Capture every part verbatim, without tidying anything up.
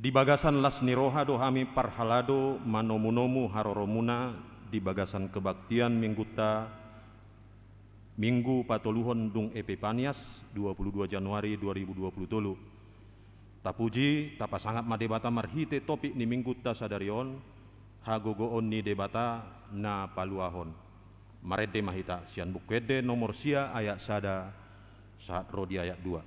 Di bagasan las ni roha do hami parhalado manomunomu haroromuna di bagasan kebaktian Minggunta, Minggu patoluhon dung Epipanias, dua puluh dua Januari dua ribu dua puluh tolu. Tapuji, tapasangap ma Debata marhite topik ni Minggunta sadari on, hagogoon ni Debata na paluahon. Marende ma hita sian Buku Ende nomor sia ayat sada sahat ro di ayat dua.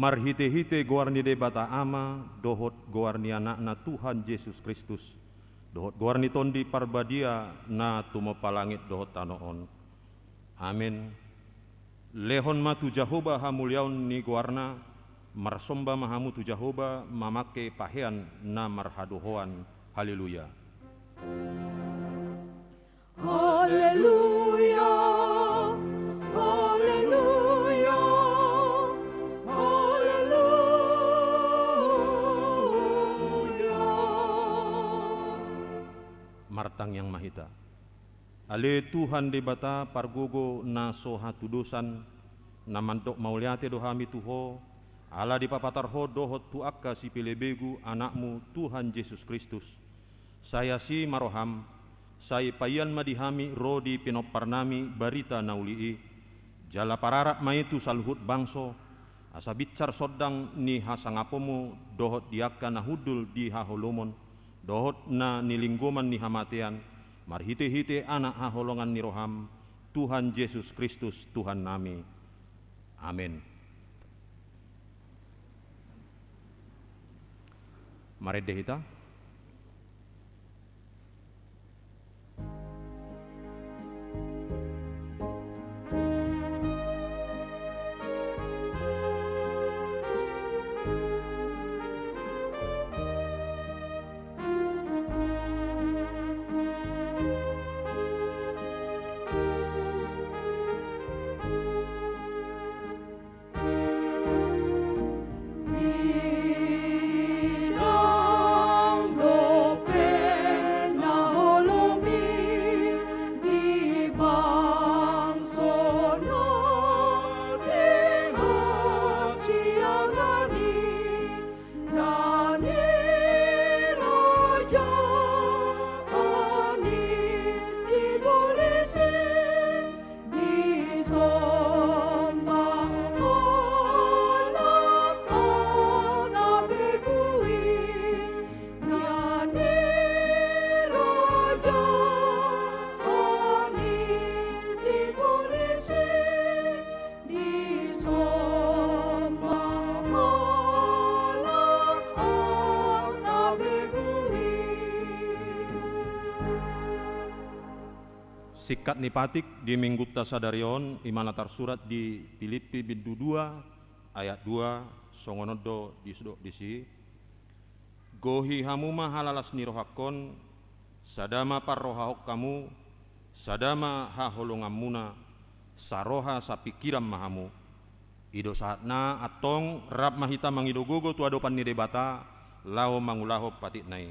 Marhitehite goar ni Debata Ama, dohot goar ni Anakna Tuhan Jesus Kristus, dohot goar ni Tondi Parbadia na tumompa langit dohot tano on. Amen. Lehon ma tu Jahowa hamuliaon ni goarna, marsomba ma hamu tu Jahowa mamangke pahean na marhadohoan. Haleluya. Haleluya, haleluya, haleluya. Martangiang ma hita. Ale Tuhan Debata pargogo na so hatudosan, na mandok mauliate do hami tu Ho, ala dipapatar Ho dohot tu angka sipelebegu Anakmu Tuhan Jesus Kristus. Sai asi ma roham, sai paian ma di hami ro di pinomparnami barita na uli i, jala pararap ma i tu saluhut bangso, asa binsar sondang ni hasangaponmu dohot di angka na hundul di haholomon, dohot na nilinggoman ni hamatean, marhitehite Anak haholongan ni roham, Tuhan Jesus Kristus Tuhannami. Amen. Marende hita. Singkat ni patik di Minggunta sadari on, i ma na tarsurat di Pilippi bindu dua ayat dua, songon on do didok disi: Gohi hamu ma halalas ni rohangkon, sada ma parrohahon hamu, sada ma haholonganmuna, saroha sapingkiran ma hamu. I do sahatna, antong rap ma hita mangido gogo tu adopan ni Debata, laho mangulahon patikna i.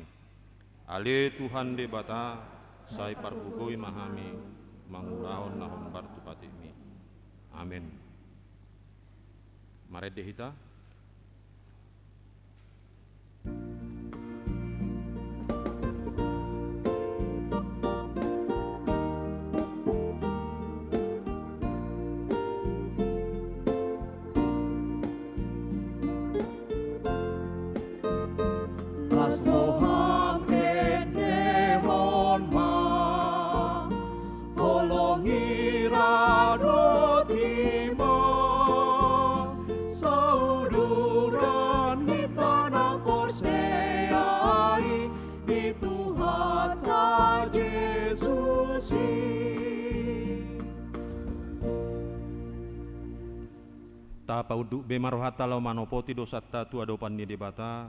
Ale Tuhan Debata, sai pargogoi ma hami mangulahon na hombar tu patikmi. Amen. Marende hita. Las roham, endehon ma, holongi ra dohot i ma sauduran hita na porsea i di Tuhanta Jesus i. Tapaunduk be ma rohanta laho manopoti dosanta tu adopan ni Debata.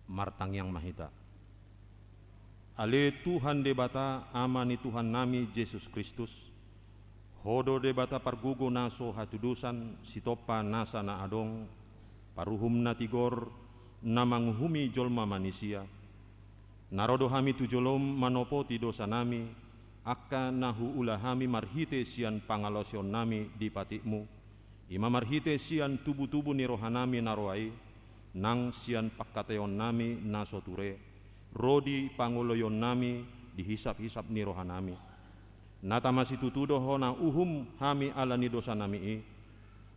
Martangiang ma hita. Ale Tuhan Debata, Ama ni Tuhannami Jesus Kristus, Ho do Debata pargogo na so hatudosan, sitompa nasa na adong, paruhum na tigor, na manguhumi jolma manisia. Na ro do hami tu jolom manopoti dosanami, angka na huula hami marhite sian pangalaosionnami di patikmu, i ma marhite sian tubutubu ni rohanami na roa i, nang sian pangkataionnami na so ture, ro di pangoloionnami di hisaphisap ni rohanami. Na tama situtu do Ho na uhum hami ala ni dosanami i,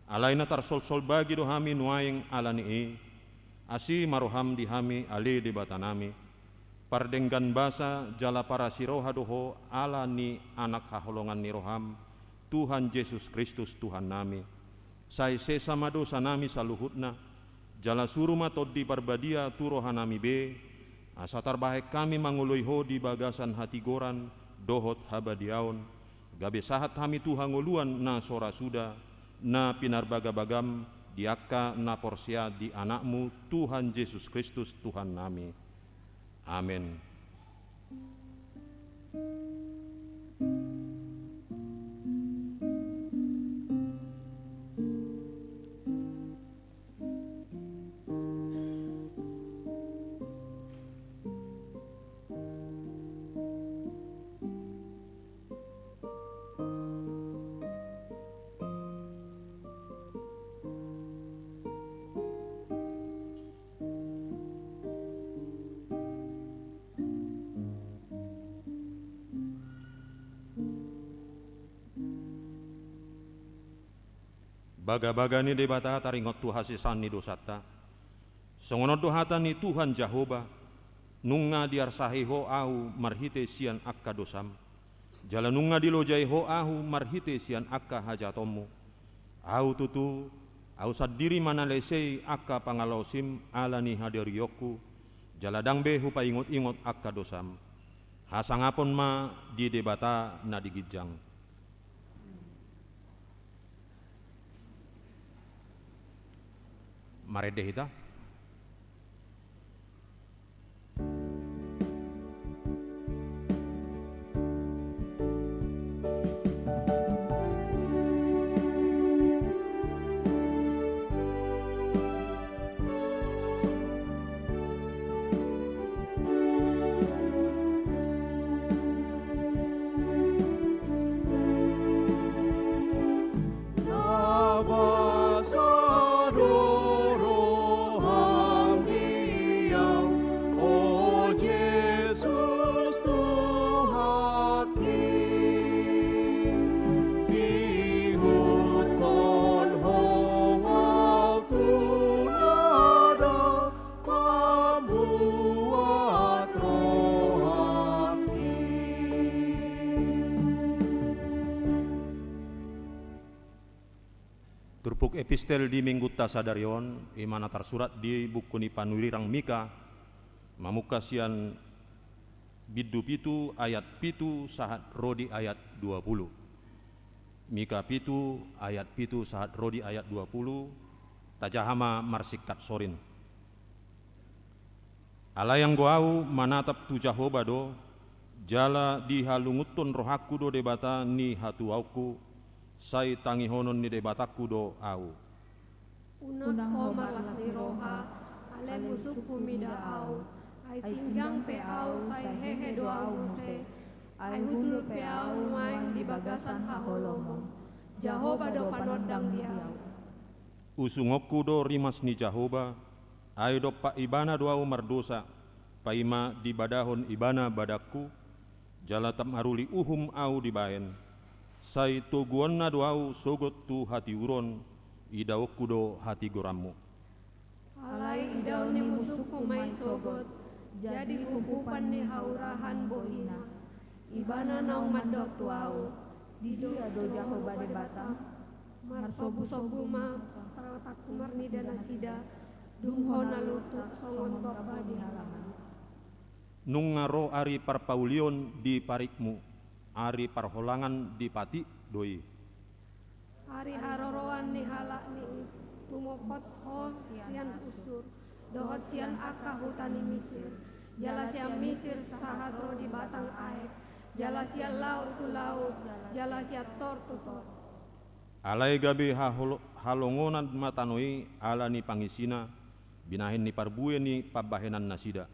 alai na tarsolsol bagi do hami nuaeng ala ni i. Asi ma roham di hami, ale Debatanami. Pardenggan basa jala parasi roha do Ho ala ni Anak haholongan ni roham, Tuhan Jesus Kristus Tuhannami. Sai sesa ma dosanami saluhutna, jala suru ma Tondi Parbadia tu rohanami be, asa tarbahen hami mangoloi Ho di bagasan hatigoran dohot habadiaon, gabe sahat hami tu hangoluan na so ra suda, na pinarbagabagam di angka na porsea di Anakmu, Tuhan Jesus Kristus Tuhannami. Amen. Bagabaga ni Debata taringot tu hasesaan ni dosanta. Songon on do hata ni Tuhan Jahowa: Nunga diarsahi Ho ahu marhite sian angka dosam, jala nunga dilojai Ho ahu marhite sian angka hajahatonmu. Ahu tutu, ahu sandiri ma na lesei angka pangalaosim ala ni hadirionku, jala ndang be hupaingotingot angka dosam. Hasangapon ma di Debata na di ginjang. Marende hita. Pambuat rohangki. Turpuk epistel di Minggunta sadari on, i ma na tarsurat di buku ni panurirang Mika, mamungka sian bindu pitu ayat pitu sahat ro di ayat dua puluh. Mika pitu ayat pitu sahat ro di ayat dua puluh, tajaha ma marsingkat sorin. Alai anggo ahu manatap tu Jahowa do, jala dihalungunhon rohangku do Debata ni hatuaonku, sai tangihonon ni Debatangku do ahu. Unang ho marlas ni roha, alai musungku mida ahu, ai tinggang pe ahu sai hehe do ahu muse, ai hundul pe ahu nuaeng di bagasan haholomon. Jahowa do panondang di ahu. Usungonku do rimas ni Jahowa, ai dompak Ibana do ahu mardosa, paima dibadahon Ibana badangku, jala tap maruli uhum ahu dibahen. Sai toguonna do ahu sogot tu hatiuron, idaonku do hatigoranmu. Alai idaon ni musungku ma i sogot, jadi huhupan ni haurahan bohina. Ibana naung mandok tu ahu, di dia do Jahowa Debatam? Marsobusobu ma paratangku marnida nasida, dung hona lutut songon gompa di halaman. Nunga ro ari parpaulion di parikmu, ari parholangan di patik do i. Ari haroroan ni halak ni i, tumopot ho sian Usur, dohot sian angka huta ni Misir, jala sian Misir sahat ro di batang aek, jala sian laut tu laut, jala sian tor tu tor. Alai gabe haholo-, halongonan ma tano i ala ni pangisina, binahen ni parbue ni pambahenan nasida.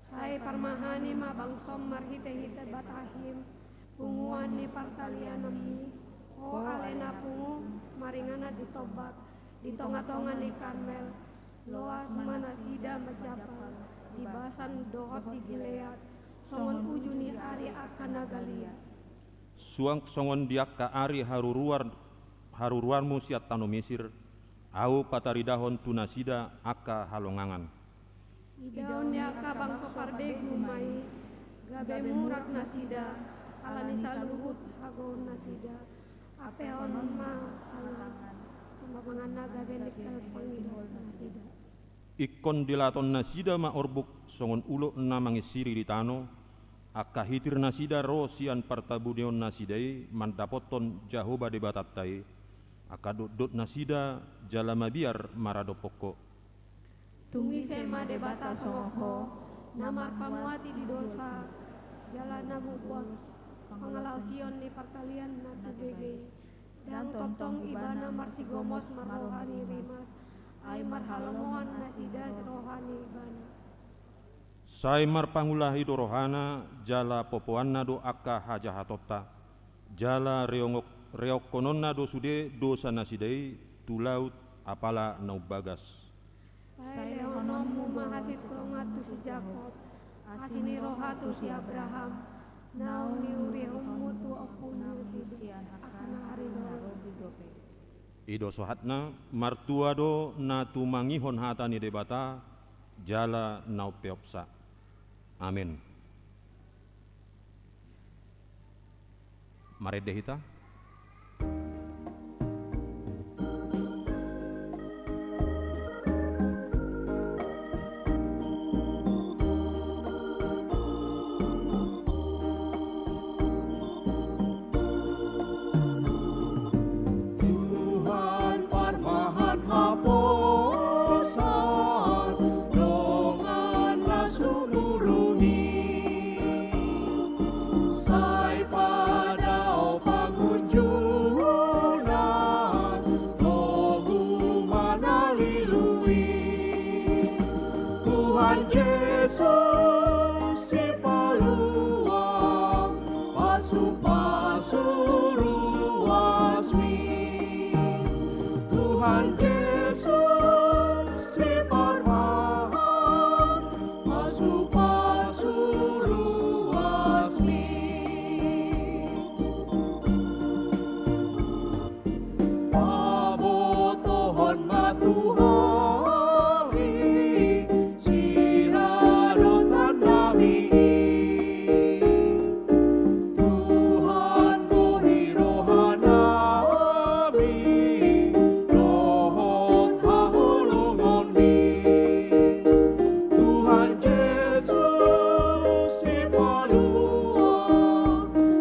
Sai parmahani ma bangsom marhitehite batahim, punguan ni partaliananmi, ho ale na pungu, maringanan di tombak, di tongatonga ni Karmel. Loas ma nasida manjampal di Basan dohot di Gilead, songon uju ni ari angka na galiat. Suang songon di angka ari haruruar-, haruruarmu sian tano Misir, ahu pataridahon tu nasida angka halongangan. Idaon ni angka bangso parbegu ma i, gabe murak nasida, ala ni saluhut hagogoon nasida, ampehon ma pangan, tumpak panganna gabe ningkal pangidos nasida. Ingkon dilaton nasida ma orbuk songon ulok na mangisiri di tano, angka hitir nasida ro sian partabuneon nasida i mandapothon Jahowa Debatanta i, angka dotdot nasida jala mabiar maradophon ho. Tung ise ma Debata songon ho, na marpamuati di dosa, jala na mumbos pangalaosion ni partalian na tubege i, ndang tongtong Ibana marsigomos marroha ni rimas, ai marhalomoan nasida roha ni Ibana. Sai marpangulahi do rohana, jala popoanna do angka hajahatonta, jala reongok-, reongkononna do sude dosa nasida i tu laut apala na umbagas. Sai lehononmu ma hasintongan tu si Jakob, asi ni roha tu si Abraham, naung niurihonmu tu ompungmu sian angka na ari na ro di dope. I do sahatna, martua do na tumangihon hata ni Debata, jala na umpeopsa. Amen. Marende hita. Tuhan parbahan haposan, dongan na sumurung i, sai padao pangunjunan, togu ma na lilu i. Tuhan Jesus, Sipalua pasupasu ruasmi. Tuhan Jesus, Siparmahan pasupasu ruasmi. Pabotohon ma tu hami siradotan nami i. Tuhan, gohi roha nami dohot haholongonmi. Tuhan Jesus, Sipalua,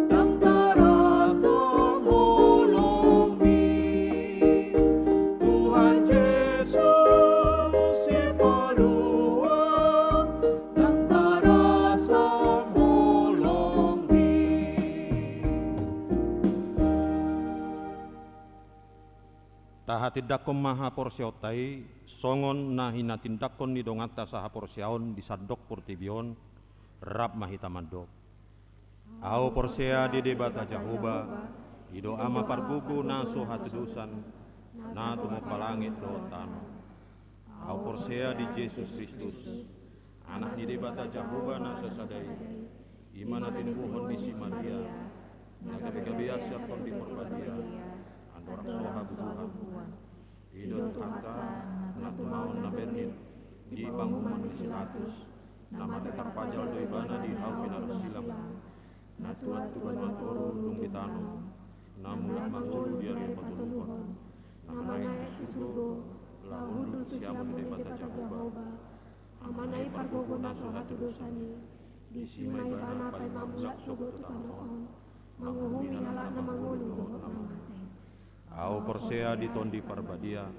ndang tar Tindanghon ma haporseaonta i, songon na hinatindanghon ni donganta sahaporseaon di sandok portibi on, rap ma hita mandok. Ahu porsea di Debata Jahowa, i do Ama pargogo na so hatudosan, na tumompa langit dohot tano. Ahu porsea di Jesus Kristus, Anak ni Debata Jahowa na so sada i, i ma na tinubuhon ni si Maria, na gabe-gabean sian Tondi Parbadia, andorang so habubuhan. I do Tuhanta, na tumaon na bernit di panguhuman ni si Pilatus, na mate tarpajal do ibana di hau pinarsilang, na tuat tu banua toru dung ditanom, na mulak mangolu di ari patoluhon, na manaek tu surgo, laho hundul tu siamun ni Debata Jahowa. Amanami pargogo na so hatudosan i, disi ma ibana paima mulak sogot tu tano on, manguhumi halak na mangolu dohot na mate. Ahu porsea di Tondi Parbadia,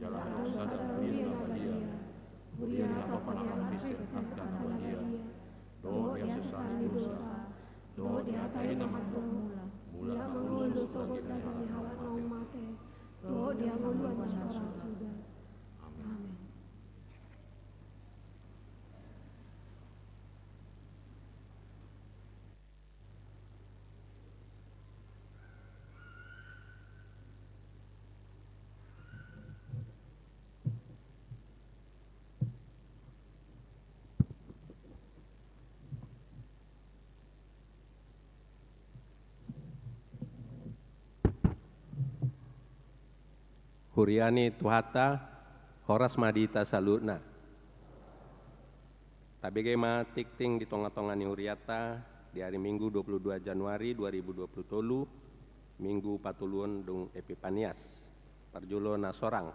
jala adong sada huria na badia, huria ni hatopan angka na pistir angka na badia, dohot di hasusahan ni dosa, dohot di hata i na mandok, mulak mangolu sogot tu bagasan ni halak na mate, dohot di hangoluan na so ra suda. Amen. Huria ni Tuhanta, horas ma di hita saluhutna. Tabege ma tingting di tonga-tonga ni hurianta di ari Minggu dua puluh dua Januari dua ribu dua puluh tolu, Minggu patoluhon dung Epipanias, parjolo na sorang.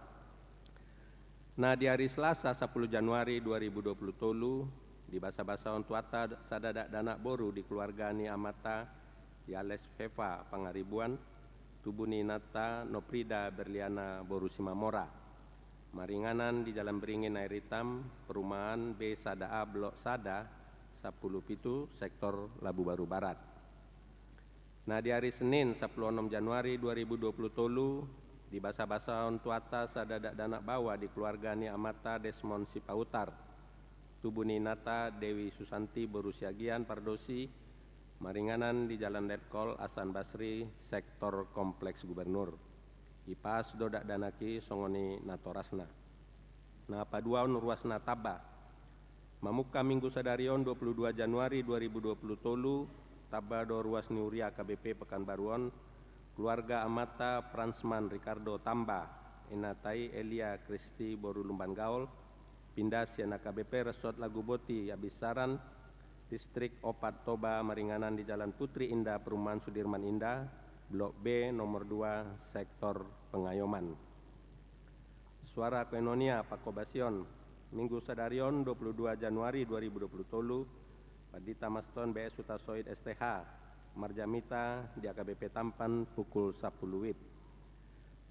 Na di ari Selasa sapuluh Januari dua ribu dua puluh tolu, dibasa-basahon Tuhanta sada dakdanak boru di keluarga ni amanta Yales Feva Pangaribuan, tubu ni inanta Noprida Berliana boru Simamora. Maringanan di Jalan Beringin Air Hitam, perumahan B sada A blok sada, sampulu pitu, sektor Labubaru Barat. Na di ari Senin sapuluh onom Januari dua ribu dua puluh tolu, dibasa-basahon Tuhanta sada dakdanak baoa di keluarga ni amanta Desmond Sipahutar, tubu ni inanta Dewi Susanti boru Siagian Pardosi, maringanan di Jalan Letkol Hasan Basri, sektor Kompleks Gubernur. Ipas do dakdanak i songon i natorasna. Na paduahon ruasna tamba. Mamungka Minggu sadari on dua puluh dua Januari dua ribu dua puluh tolu, tamba do ruas ni huria H K B P Pekanbaru on, keluarga amanta Fransman Ricardo tamba, inanta i Elia Kristi boru Lumban Gaol, pinda sian H K B P Resort Laguboti Abissaran, Distrik Opat Toba, maringanan di Jalan Putri Indah, Perumahan Sudirman Indah, Blok B, nomor dua, Sektor Pengayoman. Suara Koinonia, pangkobasion. Minggu sadari on dua puluh dua Januari dua ribu dua puluh tolu, Pandita Maston B S Hutasoit S T H, marjamita di H K B P Tampan pukul sampulu WIB.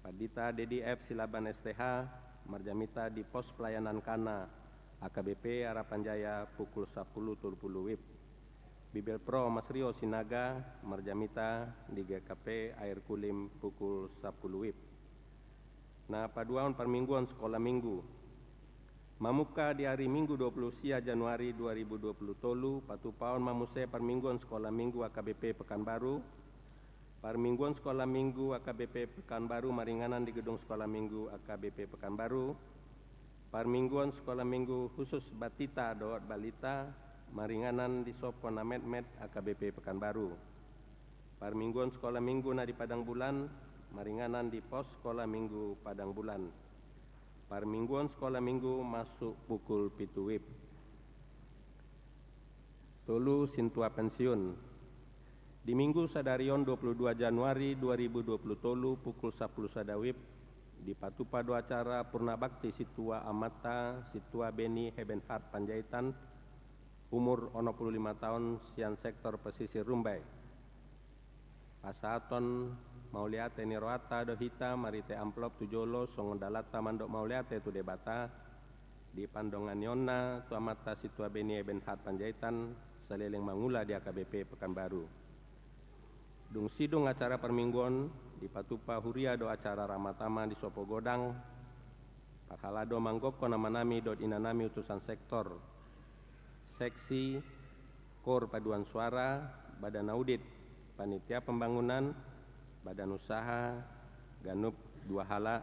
Pandita Dedi F Silaban S T H, marjamita di Pos Pelayanan Kana, H K B P Harapan Jaya pukul sampulu tolu pulu WIB. Bibelvrouw Mas Rio Sinaga, marjamita di G K P Air Kulim pukul sampulu WIB. Na paduahon parmingguon sekolah minggu. Mamungka di ari Minggu dua puluh sia Januari dua ribu dua puluh tolu, patupahon ma muse parmingguon sekolah minggu H K B P Pekanbaru. Parmingguon sekolah minggu H K B P Pekanbaru maringanan di gedung sekolah minggu H K B P Pekanbaru. Parmingguon sekolah minggu khusus Batita dohot Balita maringanan di sopo na metmet H K B P Pekanbaru. Parmingguon sekolah minggu na di Padang Bulan maringanan di Pos Sekolah Minggu Padang Bulan. Parmingguon sekolah minggu masuk pukul pitu WIB. Tolu, sintua pensiun. Di Minggu sadari on dua puluh dua Januari dua ribu dua puluh tolu pukul sampulu sada WIB, dipatupa do acara purna bakti sintua amanta, Sintua Beni Hebenhard Panjaitan, umur onom pulu lima taon, sian sektor pesisir Rumbai. Pasahaton mauliate ni rohanta do hita marhite amplop tu jolo songon dalanta mandok mauliate tu Debata, di pandonganionna tu amanta Sintua Beni Hebenhard Panjaitan, saleleng mangula di H K B P Pekanbaru. Dung sidung acara parmingguon, Dipatupa huria do acara ramatama di sopo godang, parhalado manggokhon amanami dohot inanami utusan sektor, seksi, kor paduan suara, badan audit, panitia pembangunan, badan usaha, ganup dua halak,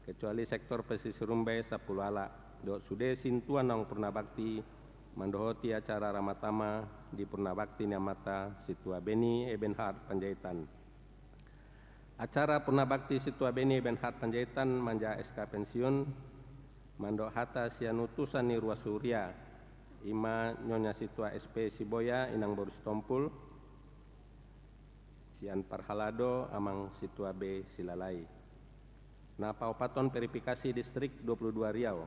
kecuali sektor pesisir Rumbai sampulu halak, dohot sude sintua naung purna bakti mandohoti acara ramatama di purna bakti ni amanta Sintua Benny Ebenhard Panjaitan. Acara purna bakti Sintua Benny Ebenhard Panjaitan manjaha S K pensiun, mandok hata sian utusan ni ruas huria, i ma Nyonya Sintua S P Siboya, Inang boru Sitompul, sian parhalado Amang Sintua B Silalai. Na paopathon verifikasi distrik dua puluh dua Riau.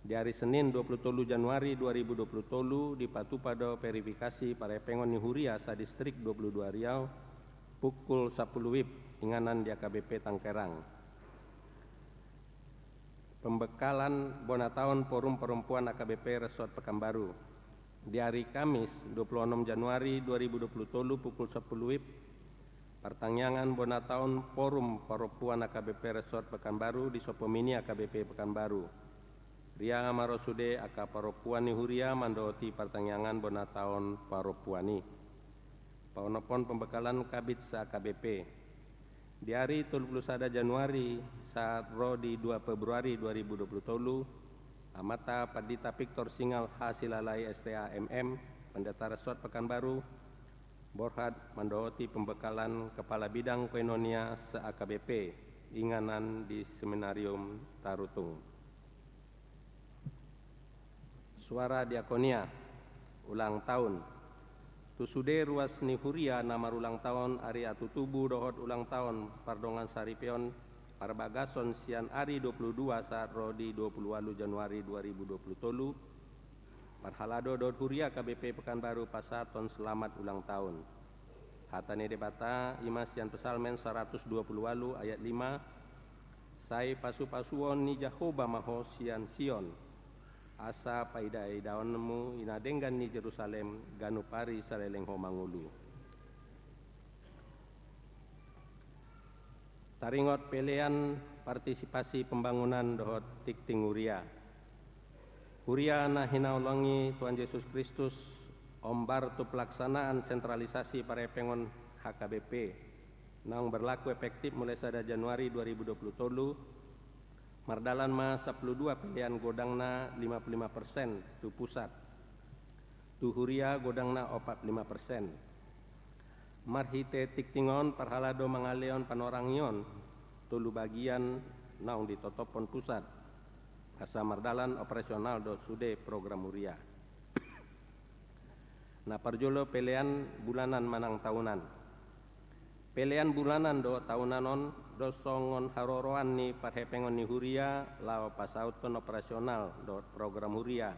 Di ari Senin dua puluh tolu Januari dua ribu dua puluh tolu dipatupa do verifikasi parhepengon ni huria sadistrik dua puluh dua Riau pukul sampulu WIB, inganan di A K B P Tangkerang. Pembekalan bona taon Forum Perempuan A K B P Resort Pekanbaru. Di ari Kamis dua puluh onom Januari dua ribu dua puluh tolu pukul sampulu WIB, partangiangan bona taon Forum Perempuan A K B P Resort Pekanbaru di Sopomini A K B P Pekanbaru. Huria ma ro sude angka parompuan ni huria mandohoti partangiangan bona taon parompuan i. Paonomhon pembekalan Kabid se-A K B P. Di ari tolu puluh sada Januari sahat ro di dua Februari dua ribu dua puluh tolu, Amanta Pandita Victor Singal H Silalai S T A M M, Pendeta Resort Pekanbaru, borhat mandohoti pembekalan Kepala Bidang Koinonia se-A K B P, inganan di Seminarium Tarutung. Suara Diakonia, ulang taon. Tu sude ruas ni huria na marulang taon ari atutubu dohot ulang taon pardongansaripeon parbagason sian ari dua puluh dua sahat ro di dua puluh ualu Januari dua ribu dua puluh tolu, parhalado dohot huria A K B P Pekanbaru pasahathon selamat ulang taon. Hata ni Debata i ma sian Psalmen saratus dua puluh ualu ayat lima, "Sai pasupasuon ni Jahowa ma ho sian Sion, asa paidaidaonmu i na denggan ni Jerusalem ganup ari saleleng ho mangolu." Taringot pelean partisipasi pembangunan dohot tingting huria. Huria na hinaholongi Tuhan Jesus Kristus, hombar tu pelaksanaan sentralisasi parhepengon H K B P, naung berlaku efektif mulai sada Januari dua ribu dua puluh tolu, mardalan ma sampulu dua pelean godangna lima puluh lima persen tu pusat, tu huria godangna opat puluh lima persen. Marhite tingting on parhalado mangalehon panorangion tolu bagian naung ditotophon pusat, asa mardalan operasional dohot sude program huria. Na parjolo pelean bulanan manang tahunan. Pelean bulanan dohot tahunan on do songon haroroan ni parhepengon ni huria laho pasauthon operasional dohot program huria.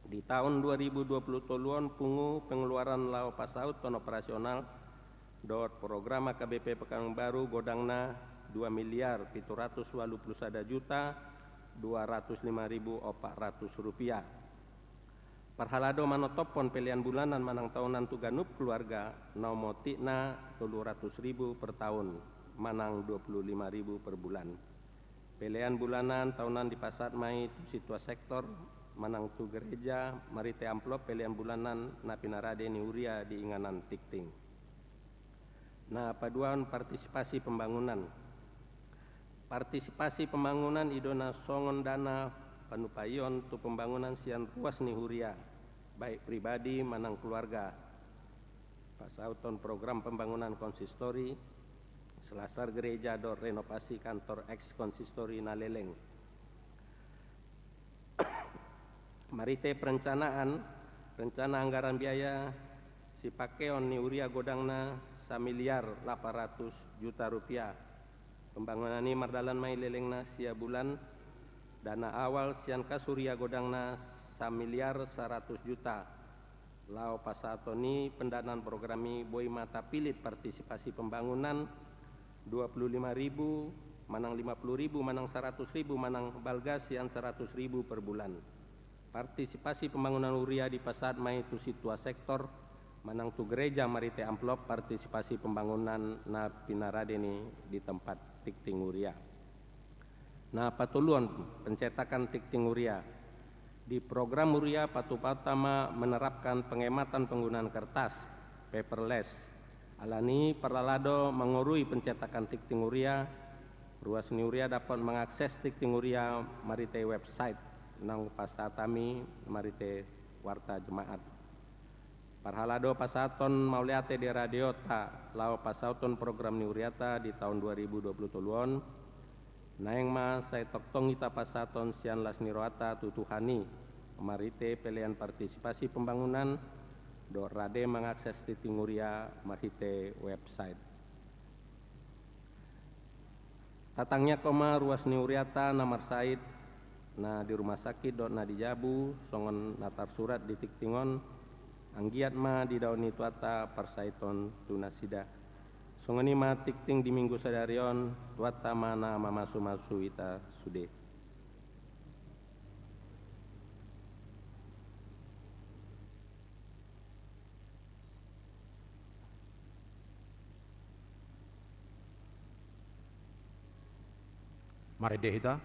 Di taon dua ribu dua puluh tolu on pungu pengeluaran laho pasauthon operasional dohot program H K B P Pekanbaru godangna dua miliar pitu ratus ualu puluh sada juta dua ratus lima ribu opat ratus rupiah. Parhalado manotophon pelean bulanan manang tahunan tu ganup keluarga, na omotikna tolu ratus ribu per tahun, manang dua puluh lima ribu per bulan. Pelean bulanan tahunan dipasahat ma i tu sintua sektor, manang tu gereja, marhite amplop pelean bulanan na pinarade ni huria di inganan tingting. Na paduahon partisipasi pembangunan. Partisipasi pembangunan i do na songon dana panupaion tu pembangunan sian ruas ni huria, baik pribadi manang keluarga. Pasauthon program pembangunan konsistori, selasar gereja dohot renovasi kantor eks konsistori na leleng. Marhite perencanaan, rencana anggaran biaya sipakeon ni huria godangna samiliar lapan ratus juta rupiah. Pembangunan i mardalan ma i lelengna sia bulan, dana awal sian kas huria godangna samiliar saratus juta. Laho pasahaton ni pendanaan program i boi ma tapilit partisipasi pembangunan dua puluh lima ribu, manang lima puluh ribu, manang saratus ribu, manang balga sian saratus ribu per bulan. Partisipasi pembangunan huria dipasahat ma i tu sintua sektor, manang tu gereja marhite amplop partisipasi pembangunan na pinarade ni di tempat tingting huria. Na patoluhon, pencetakan tingting huria. Di program huria patupaonta ma menerapkan penghematan penggunaan kertas, paperless. Alani i parhalado mangorui pencetakan tingting huria, ruas ni huria dapot mangakses tingting huria marhite website naung pasahat hami marhite warta jemaat. Parhalado pasahathon mauliate di radionta laho pasauthon program ni huriata di taon dua ribu dua puluh tolu on, naeng ma sai tongtong hita pasauthon sian las ni rohanta tu Tuhan i marhite pelean partisipasi pembangunan dohot rade mangakses tingting huria marhite website. Tatangiangkon ma ruas ni huriata na marsahit, na di rumah sakit dohot na di jabu, songon na tarsurat di tingting on, anggiat ma didao ni Tuhanta parsahiton tu nasida. Songon i ma tingting di Minggu sadari on, Tuhanta ma na mamasumasu hita sude. Marende hita.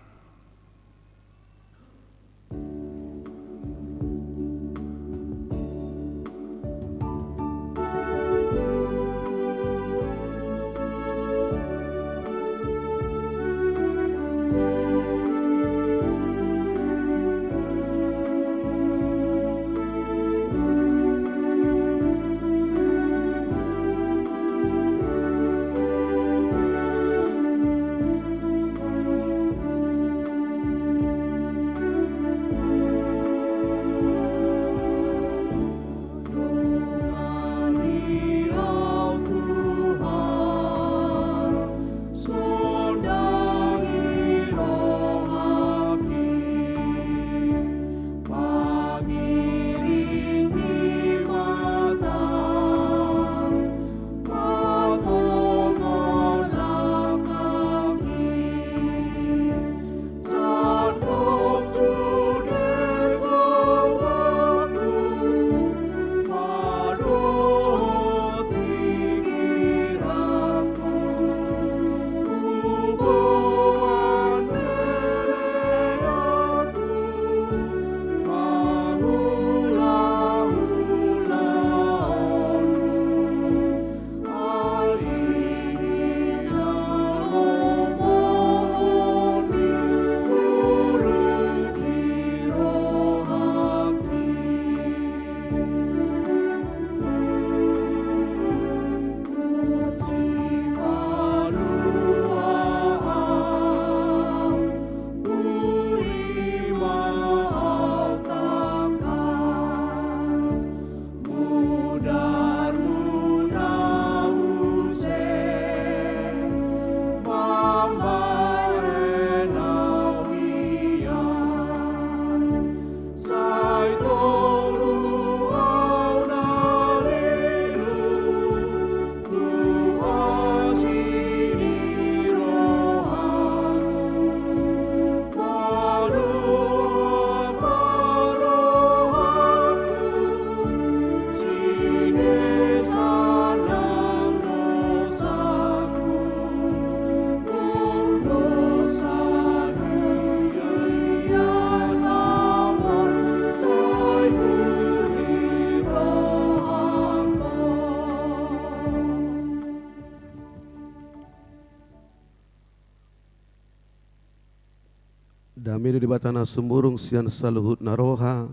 Dame ni Debata na sumurung sian saluhut na roha,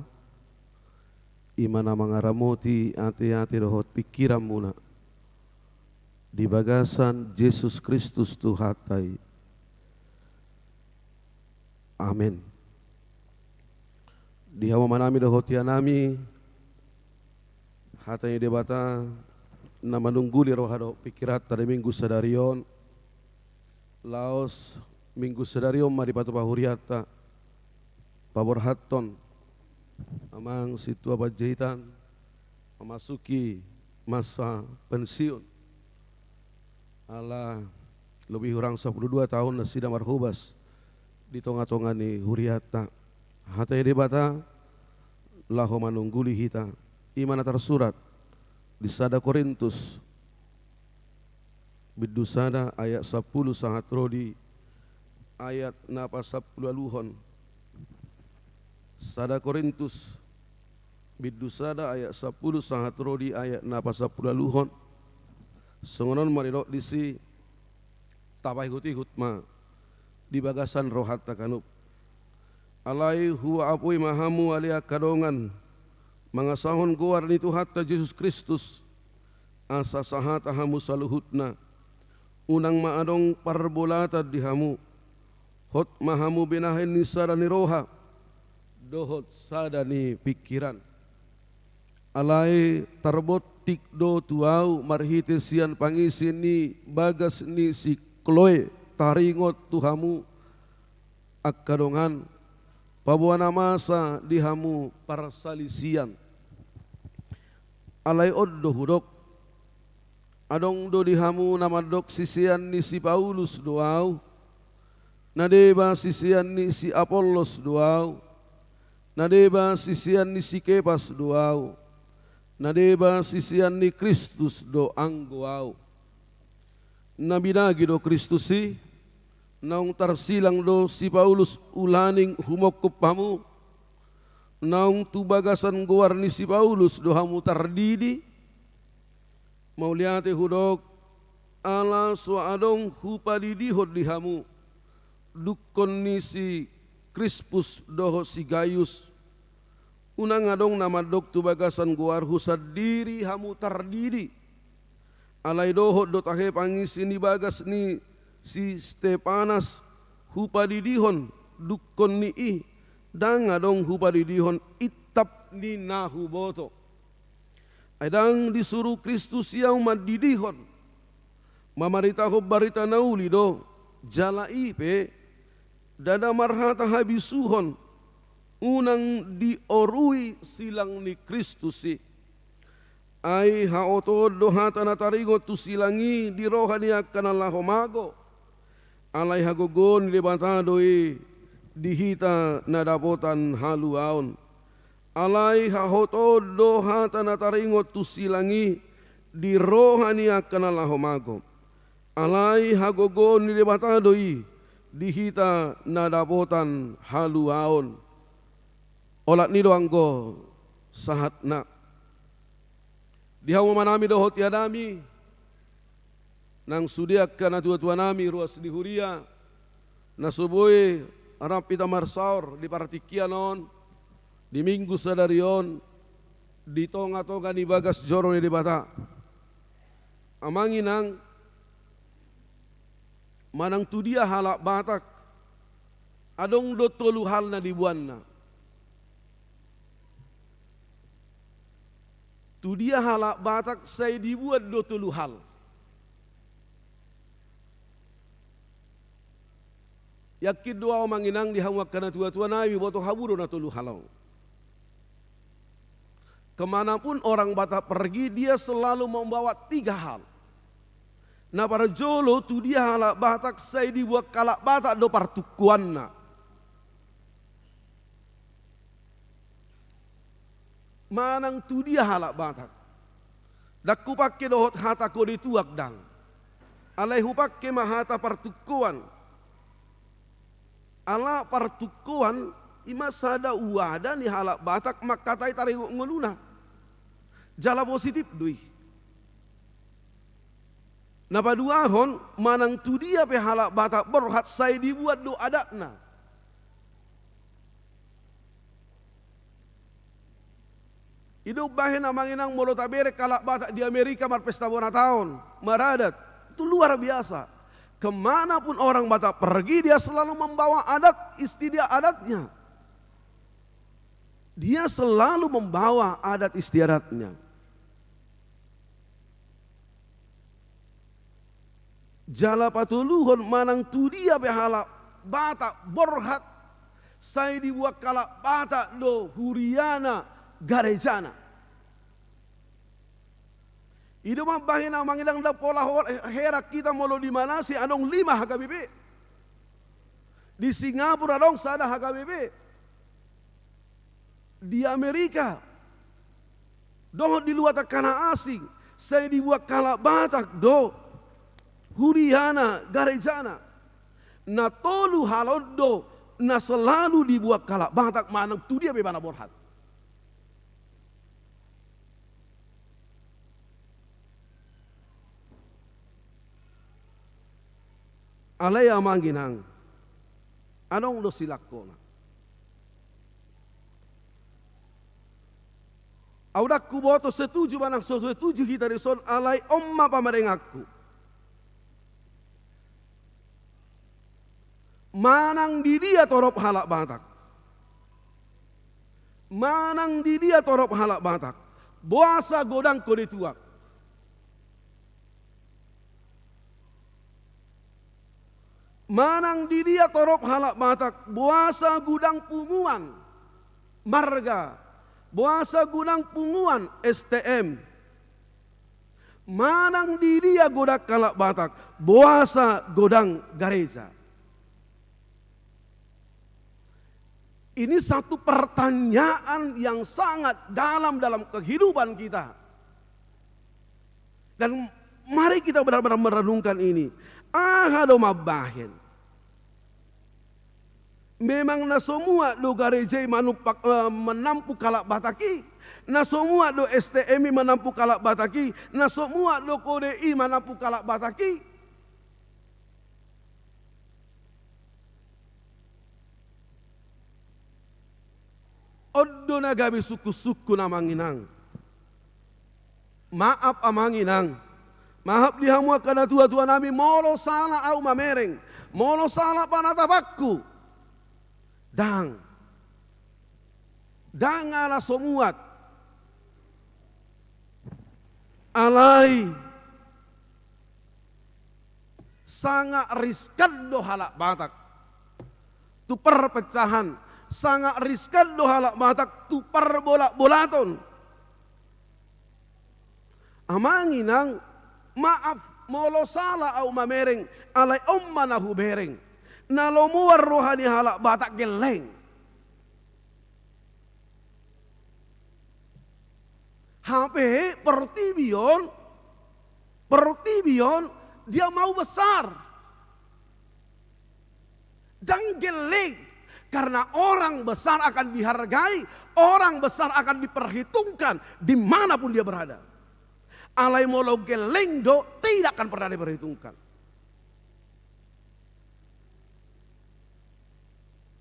i ma na mangaramoti ateate dohot pingkiranmuna di bagasan Jesus Kristus Tuhanta i. Amen. Di hamu amanami dohot inanami, hata ni Debata na manungguli roha dohot pingkiranta di Minggu sadari on, laos Minggu sadari on ma dipatupa hurianta, paborhathon amang sintua Panjaitan memasuki masa pensiun. Ala lobi hurang sampulu dua taon nasida marhobas di tongatonga ni hurianta. Hata ni Debata laho manungguli hita, i ma na tarsurat di sada Korintus bindu sada ayat sampulu sahat ro di ayat na pasampulu ualuhon. Sada Korintus bindu sada ayat sampulu sahat ro di ayat na pasampulu ualuhon. Songon on ma didok disi, tapaihutihut ma di bagasan rohanta ganup. Alai huapoi ma hamu ale angka dongan, mangasahon goar ni Tuhanta Jesus Kristus, asa sahata hamu saluhutna. Unang ma adong parbolatan di hamu. Hot ma hamu binahen ni sada ni roha dohot sada ni pingkiran. Alai tarbontik do tu ahu marhite sian pangisi ni bagas ni si Kloe taringot tu hamu, angka dongan, paboa na masa di hamu parsalisian. Alai on do hudok, adong do di hamu na mandok sisean ni si Paulus do ahu, na deba sisean ni si Apollos do ahu, na deba sisean ni si Kepas do ahu, na deba sisean ni Kristus do anggo ahu. Na binagi do Kristus i? Naung tarsilang do si Paulus ulaning humongkop hamu? Naung tu bagasan goar ni si Paulus do hamu tardidi? Mauliate hudok, ala so adong hupadidihon di hamu dungkon ni si Krispus dohot si Gayus. Unang adong na mandok tu bagasan goarhu sandiri hamu tardidi. Alai dohot do tahe pangisi ni bagas ni si Stepanas hupadidihon dungkon ni i, ndang adong hupadidihon intap ni na huboto. Ai ndang disuru Kristus i ahu mandidihon, mamaritahon barita na uli do, jala i pe ndada marhata habisuhon, unang diorui silang ni Kristus i. Ai haotoon do hata na taringot tu silang i di roha ni angka na laho mago. Alai hagogoon ni Debata do i di hita na dapotan haluaon. Alai haotoon do hata na taringot tu silang i di roha ni angka na laho mago. Alai hagogoon ni Debata do i di hita na dapotan haluaon. Olat ni do anggo sahatna. Di hamu amanami dohot inanami, nang sude angka natuatuanami ruas di huria, na so boi rap hita marsaor di partingkian on, di Minggu sadari on, di tongatonga ni bagas joro ni Debata. Amang inang, manang tu dia halak Batak, adong do tolu hal na diboanna. Tu dia halak Batak sai diboan do tolu hal. Yakin do ahu amang inang di hamu angka natuatuanami, boto hamu do na tolu hal on. Kemanapun orang Batak pergi, dia selalu membawa tiga hal. Na parjolo, tu dia halak Batak sai diboan halak Batak do partungkoanna. Manang tu dia halak Batak. Ndang hupangke dohot hata kode tuak, ndang. Alai hupangke ma hata partungkoan. Ala partungkoan i ma sada wadah ni halak Batak mangkatai taringot ngoluna. Jala positif do i. Na paduahon, manang tu dia pe halak Batak borhat sai diboan do adatna. I do umbahen amang inang molo tabereng halak Batak di Amerika marpesta bona taon, maradat. Itu luar biasa. Kemanapun orang Batak pergi, dia selalu membawa adat istiadat adatnya. Dia selalu membawa adat istiadatnya. Jala patoluhon, manang tu dia pe halak Batak borhat, sai diboan halak Batak do huriana, garejana. I do umbahen amang inang ndang pola ho-, heran hita molo di Manase adong lima H K B P. Di Singapura adong sada H K B P. Di Amerika, dohot di luat angka na asing, sai dibuat halak Batak do huriana, garejana. Na tolu hal on do na selalu dibuat halak Batak manang tu dia pe ibana borhat. Alai amang inang, adong do silangkona. Au ndang huboto setuju manang so setuju hita dison, alai on ma pamarenganku. Manang di dia torop halak Batak, manang di dia torop halak Batak, boasa godang kode tuak? Manang di dia torop halak Batak, boasa godang punguan marga, boasa godang punguan S T M? Manang di dia godang halak Batak, boasa godang gareja? Ini satu pertanyaan yang sangat dalam dalam kehidupan kita. Dan mari kita benar-benar merenungkan ini. Aha do mambahen? Memang na so muat do gareja i manumpak, eh, manampung halak Batak i? Na so muat do S T M i manampung halak Batak i? Na so muat do kode i manampung halak Batak i? On do na gabe sungkun-sungkun amang inang. Maaf amang inang. Maaf di hamu angka natua-tua nami molo sala au mamereng, molo sala panatapanku. Ndang. Ndang ala so muat. Alai sanga riskan do halak Batak tu perpecahan, sanga riskan do halak Batak tu parbolat-bolaton. Amang inang, maaf, molo sala au mamereng, alai on ma na hubereng. Na lomoan roha ni halak Batak gelleng. Hape portibi on, portibi on dia mau besar. Ndang gelleng, karena orang besar akan dihargai, orang besar akan diperhitungkan dimanapun dia berada. Alai molo gelleng do, tidak akan pernah diperhitungkan.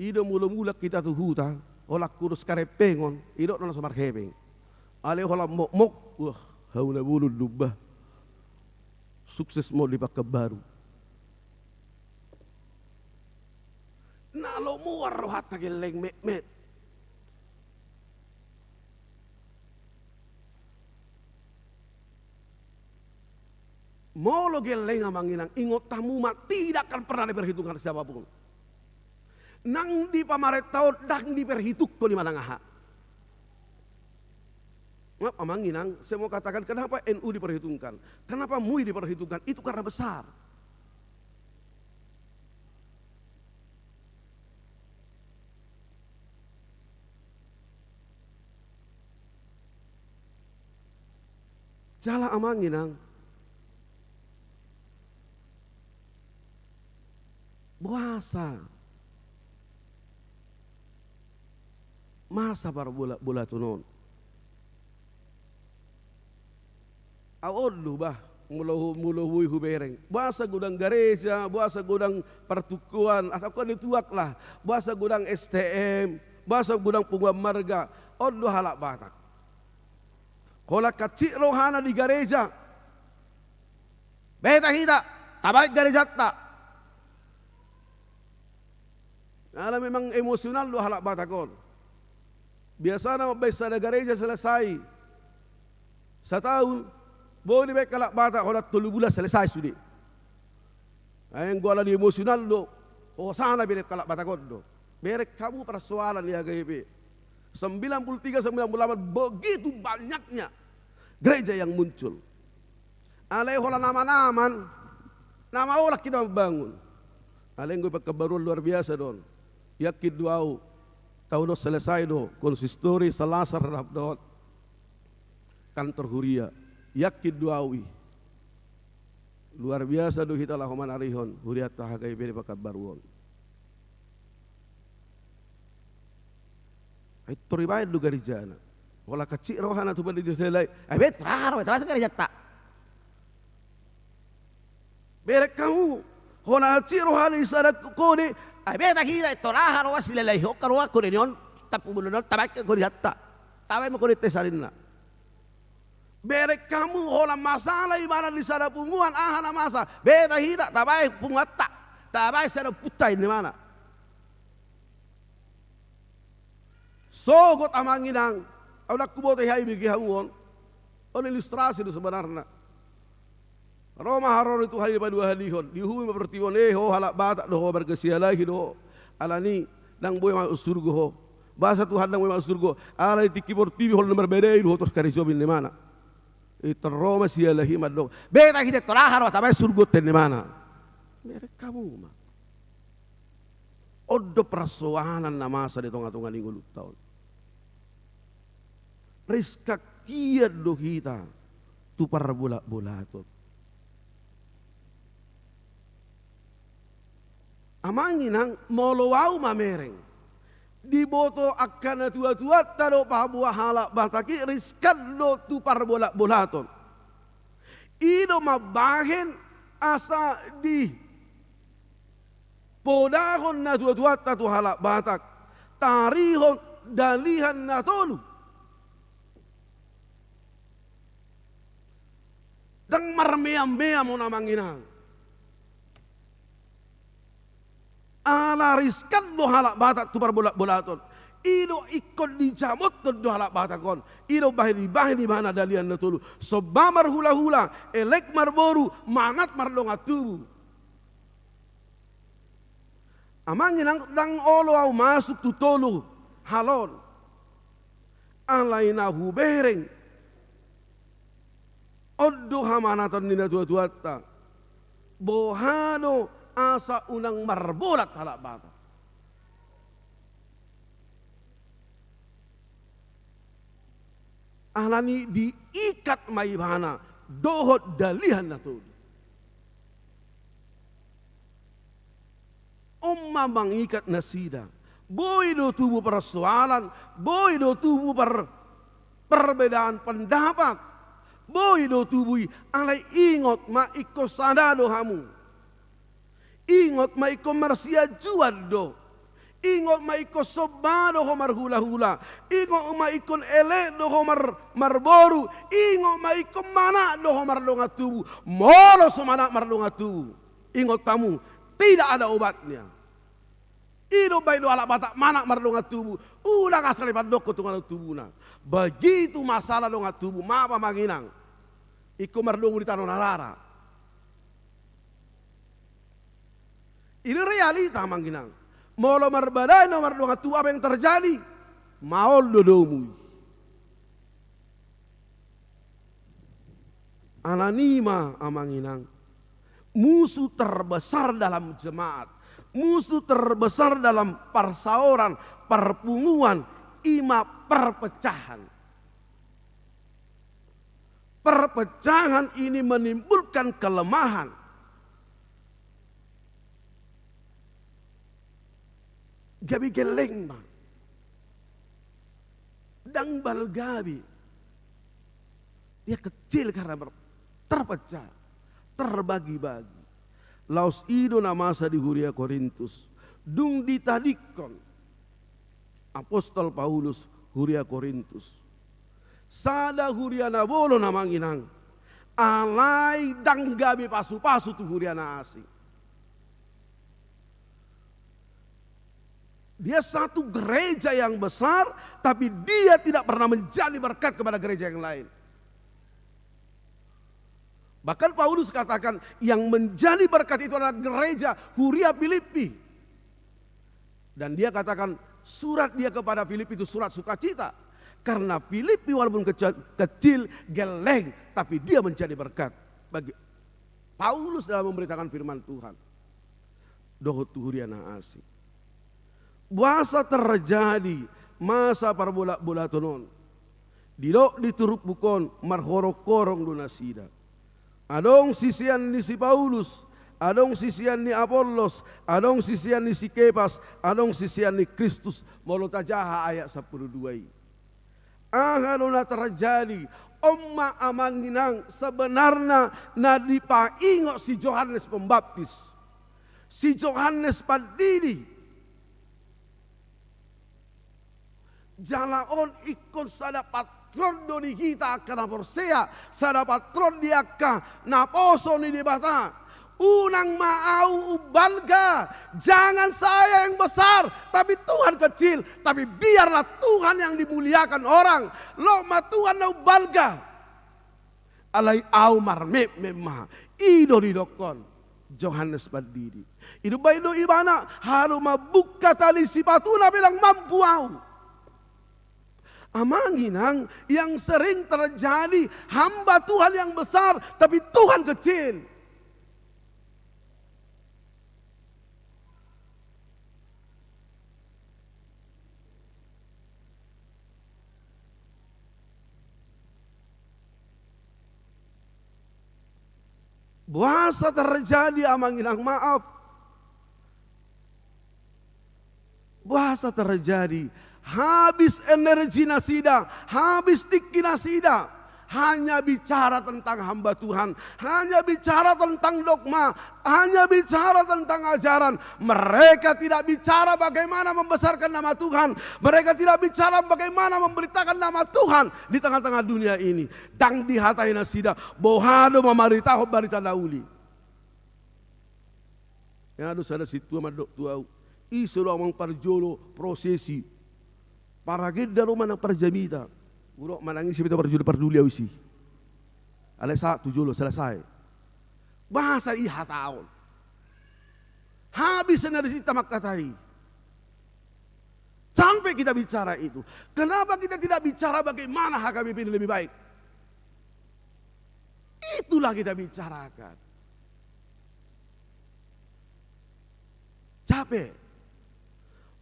I do molo mulak hita tu huta, holan hurus karempengon, idok do na so marhepeng. Alai holan mokmok, wah, hau na bolon do bah. Sukses ma on di Pekanbaru. Na lomoan rohanta gelleng metmet. Molo gelleng amang inang, ingot hamu ma, tidak akan pernah diperhitungkan siapapun. Nang di pamarenta on ndang diperhitungkon i manang aha. Maaf amang inang, saya mau katakan kenapa N U diperhitungkan, kenapa M U I diperhitungkan, itu karena besar. Jala amang inang, boasa masa parbolat-bolaton on? Au on do bah, molo, molo boi hubereng, boasa godang gareja, boasa godang partukoan, asa angka na tuak lah, boasa godang S T M, boasa godang punguan marga. On do halak Batak, holan hansit rohana di gareja, beta hita, tabaen garejanta. Ala memang emosional do halak Batak on. Biasana mambaen sada gareja selesai sataon, boi dibaen halak Batak holan tolu bulan selesai sude. Ai anggo ala ni emosional do, hosana bereng halak Batak on do. Bereng hamu persoalan di H K B P. Sembilan puluh tiga, sembilan puluh delapan, begitu banyaknya gereja yang muncul. Alai holan aman-aman, na maolah hita mambangun. Alai anggo i Pekanbaru on luar biasa do on. Yakin do au, taon on selesai do konsistori, Salasa rap dohot kantor huria, yakin do au i. Luar biasa do hita laho manarihon hurianta H K I P di Pekanbaru on. Ai tor dibaen do garejana. Holan hansit rohana tu panitia selai. Ai beta raha roha tu garejanta. Bereng hamu, holan hansit roha ni sada kone, ai beta hita, tor aha roha silalaihon, roha kone ni on, tapu bulan on, tabaen kone hata. Tabaen ma kone tesarinna. Bereng hamu, holan masalah ibana ni sada punguan, aha na masa, beta hita, tabaen punguanta, tabaen sada punta i ni mana. Sogot amang inang, au ndang huboto hea ibege hamu on. On ilustrasi do sebenarna. Ro ma haroro ni Tuhan i paduahalihon, diuhumi ma portibi on, e ho halak Batak do ho, marga Sialahi do ho. Alani ndang boi masuk surgo ho. Boasa Tuhan ndang boi masuk surgo? Alai tingki portibi holan na marbadai do ho, tor karejomi ni mana. I tor ro ma Sialahi mandok, beta hita, tor aha roha, tabaen surgo ten ni mana. Bereng hamu ma. On do persoalan na masa di tonga-tonga ni ngolunta on. Riskan hian do hita tu parbolat-bolaton. Amang inang, molo au mamereng, diboto angka natua-tuanta do paboa halak Batak i riskan do tu parbolat-bolaton. I do mambahen asa di podahon natua-tuanta tu halak Batak, tarihon Dalihan Na Tolu. Ndang marmeam-meam on amang inang. Ala riskan do halak Batak tu parbolat-bolaton. I do ingkon dijamothon do halak Batak on. I do bahen, dibahen ibana Dalihan Na Tolu. Somba marhula-hula, elek marboru, manat mardongan tubu. Amang inang, ndang olo au masuk tu tolu hal on. Alai na hubereng, on do hamanaton ni natua-tuanta. Boha do asa unang marbolat halak Batak? Alani diikat ma ibana dohot Dalihan Na Tolu. On ma mangikat nasida. Boi do tubu persoalan, boi do tubu per-, perbedaan pendapat. Boi do tubu i, alai ingot ma, ingkon sada do hamu. Ingot ma, ingkon marsianjuan do. Ingot ma, ingkon somba do ho marhula-hula. Ingot ma, ingkon elek do ho mar-, marboru. Ingot ma, ingkon manat do ho mardongan tubu. Molo so manat mardongan tubu, ingot hamu, tidak ada obatnya. I do umbahen do halak Batak manat mardongan tubu. Unang asal dipandokkon tu dongan tubuna. Begitu masalah dongan tubu, maaf amang inang, ingkon mardomu di tano na rara. Ini realita amang inang. Molo marbadai na mardongan tubu, apa yang terjadi? Maol do domu i. Alani ma amang inang, musuh terbesar dalam jemaat, musuh terbesar dalam parsaoran, parpunguan, i ma perpecahan. Perpecahan ini menimbulkan kelemahan. Gabe gelleng ma. Ndang balga be. Dia kecil karena ber-, terpecah, terbagi-bagi. Laos i do na masa di huria Korintus. Dung ditadingkon apostel Paulus huria Korintus, sada huria na bolon amang inang, alai ndang gabe pasu-pasu tu huria na asing. Dia satu gereja yang besar, tapi dia tidak pernah menjadi berkat kepada gereja yang lain. Bahkan Paulus katakan, yang menjadi berkat itu adalah gereja huria Filipi. Dan dia katakan, surat dia kepada Filipi itu surat sukacita. Karena Filipi walaupun kecil, kecil, gelleng, tapi dia menjadi berkat bagi Paulus dalam memberitakan firman Tuhan. Dohot tu huria na asing. Boasa terjadi masa parbolat-bolaton on? Didok di turpuk on marhorong-horong do nasida. Adong sisean ni si Paulus, adong sisean ni Apollos, adong sisean ni si Kepas, adong sisean ni Kristus. Molo tajaha ayat sampulu dua i. Aha do na terjadi? On ma amang inang sebenarna na dipaingot si Johannes Pembaptis, si Johannes Pandidi. Jala on ingkon sada patron do di hita angka na porsea, sada patron di angka naposo ni Debata. Unang ma ahu umbalga, jangan saya yang besar, tapi Tuhan kecil, tapi biarlah Tuhan yang dimuliakan orang. Lot ma Tuhan na umbalga. Alai ahu marmetmet ma, i do didokkon Johannes Pandidi. I do baen do ibana, haru mambuka tali sipatuna pe ndang mampu ahu. Amang inang, yang sering terjadi, hamba Tuhan yang besar, tapi Tuhan kecil. Boasa terjadi, amang inang, maaf. Boasa terjadi? Habis energi nasida, habis tingki nasida. Hanya bicara tentang hamba Tuhan, hanya bicara tentang dogma, hanya bicara tentang ajaran. Mereka tidak bicara bagaimana membesarkan nama Tuhan. Mereka tidak bicara bagaimana memberitakan nama Tuhan di tengah-tengah dunia ini. Ndang dihatai nasida, boha do mamaritahon barita na uli. Ia do sada sintua mandok tu ahu, ise do amang parjolo prosesi? Paragenda do manang parjamita? Hudok manang ise pe, ndang parjolo parduli ahu isi. Alai sahat tu jolo, selesai. Boasa i hataon? Habis energinta mangkatai. Sampai kita bicara itu. Kenapa kita tidak bicara bagaimana H K B P ini lebih baik? Itulah kita bicarakan. Capek.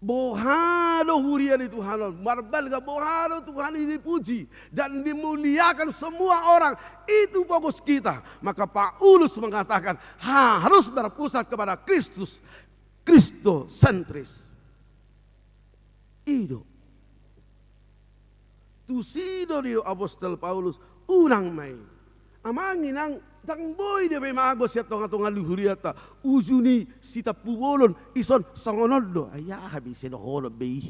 Boha do huria ni Tuhan on? Marbalga, boha do Tuhan ini dipuji dan dimuliakan semua orang? Itu fokus kita. Maka Paulus mengatakan harus berpusat kepada Kristus. Kristosentris. I do. Tusi do didok apostel Paulus, unang ma i. Amang inang, ndang boi dope mago sian tonga-tonga ni hurianta, uju ni sitampu bolon, dison songon on do. Ai aha be ise dohonon be i?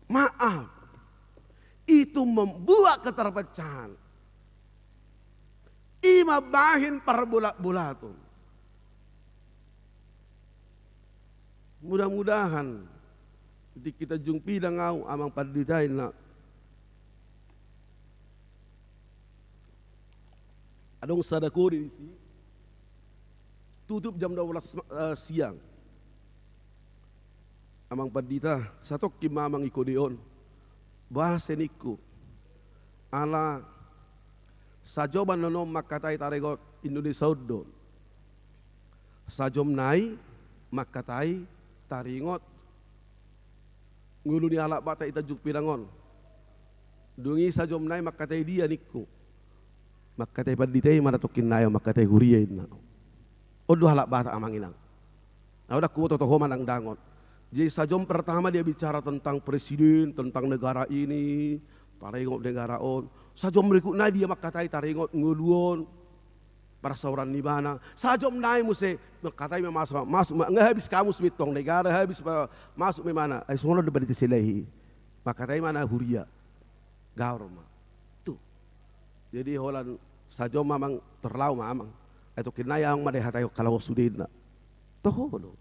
Maaf. Itu membuat keterpecahan. I ma bahen parbolat-bolaton. Mudah-mudahan di hita Tanjung Pinang ahu, amang pandita, inna. Adong sada kode disi. Tutup jam dua belas ma-, eh, siang. Amang pandita, satongkin ma amang i kode on. Boasa ningku? Ala sajom annon on mangkatai taringot Indonesia on do. Sajom nai mangkatai taringot ngolu ni halak Batak i Tanjung Pinang on. Dung i sajom nai mangkatai dia ningku? Mangkatai pandita i ma na tongkin nai on, mangkatai huria, inna. On do halak Batak, amang inang. Ahu ndang huboto toho manang dang on. Jadi sajom pertama dia bicara tentang presiden, tentang negara ini, taringot negara on. Sajom berikutna dia mangkatai taringot ngolu on, parsaoran ni ibana. Sajom nai muse mangkatai ma masuk, masuk ma, nga habis kamus be tong negara, habis pa-, masuk ma ibana. Ai songon on do pandita Silahi. Mangkatai ma na huria. Gaor ma. Tu. Jadi holan sajom ma amang, tor laho ma amang. Ai tongkin nai ahu ma dihatai halaho sude, inna. Toho do.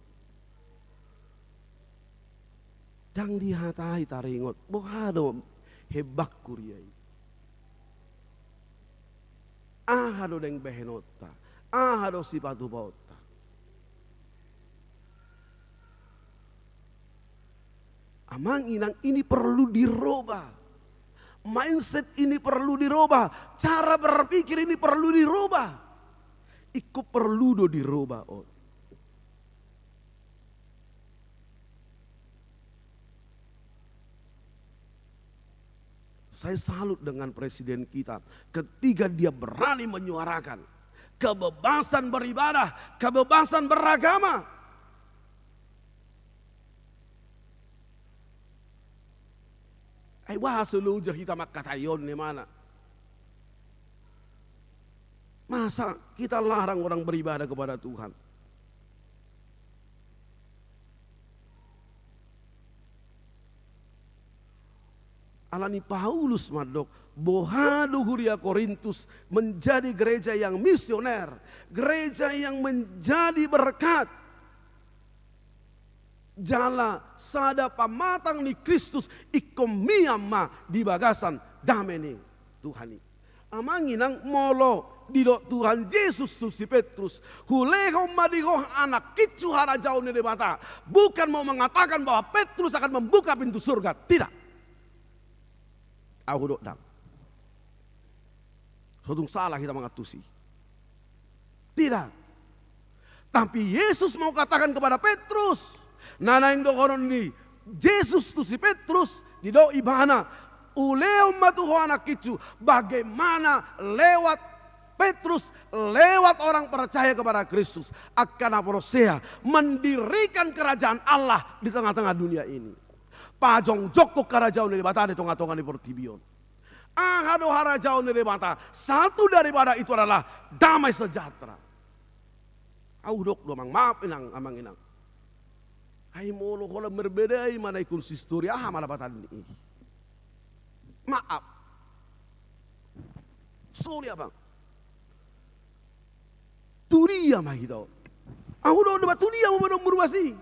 Ndang dihatai taringot, boha do hembang huria i? Aha do naeng bahenonta? Aha do sipatupaonta? Amang inang, ini perlu dirobah. Mindset ini perlu dirobah. Cara berpikir ini perlu dirobah. Ingkon perlu do dirobah on. Saya salut dengan presiden kita ketika dia berani menyuarakan kebebasan beribadah, kebebasan beragama. Ai boha so loja hita mangkatai on, ibana? Masa kita larang orang beribadah kepada Tuhan? Alani Paulus mandok, boha do huria Korintus menjadi gereja yang misioner, gereja yang menjadi berkat. Jala sada pamatang ni Kristus ingkon mian ma di bagasan dame ni Tuhan i. Amang inang, molo didok Tuhan Jesus tu si Petrus, hulehon ma di ho anak kincu harajaon ni Debata, bukan mau mengatakan bahwa Petrus akan membuka pintu surga. Tidak. Ahu dok dang. So tung salah hita mangantusi. Tidak. Tapi Yesus mau katakan kepada Petrus, na naeng dohonon ni Jesus tu si Petrus, didok ibana, hulehon ma tu ho anak kincu, bagaimana lewat Petrus, lewat orang percaya kepada Kristus, angka na porsea mendirikan kerajaan Allah di tengah-tengah dunia ini. Pajongjongkon harajaon ni Debata di tonga-tonga ni portibi on. Aha do harajaon ni Debata? Satu daripada itu adalah damai sejahtera. Ahu dok do, amang, maaf inang, amang inang. Ai molo holan marbadai ma na ingkon sistori, aha ma lapatanni i? Maaf. Sori, amang. Tu dia ma hita on? Ahu dok do, ba tu dia ma umur-umur basi?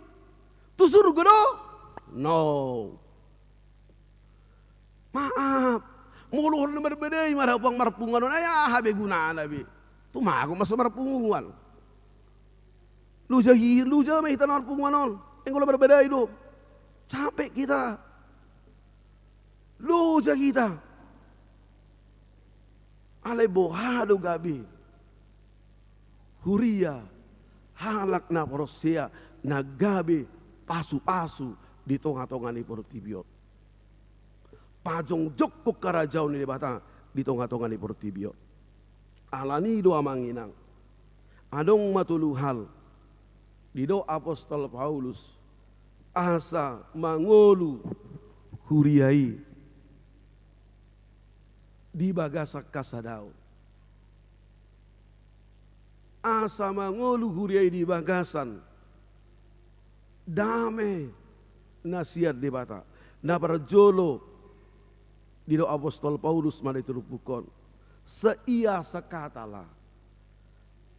Tu surgo do? No. Maaf. Molo holan marbadai ma da huang marpunguan on, ai aha be gunana be? Tumagon ma so marpunguan. Loja hi-, loja ma hita na marpunguan on. Enggo holan marbadai do. Capek hita. Loja hita. Alai boha do gabe huria, halak na porsea, na gabe pasu-pasu di tonga-tonga ni portibi on? Pajongjongkon harajaon ni Debata di tonga-tonga ni portibi on. Alani do, amang inang, adong ma tolu hal didok apostel Paulus asa mangolu huria i di bagasan hasadaon. Asa mangolu huria i di bagasan dame na sian Debata. Na parjolo didok apostel Paulus ma di turpuk on, seia sekatalah,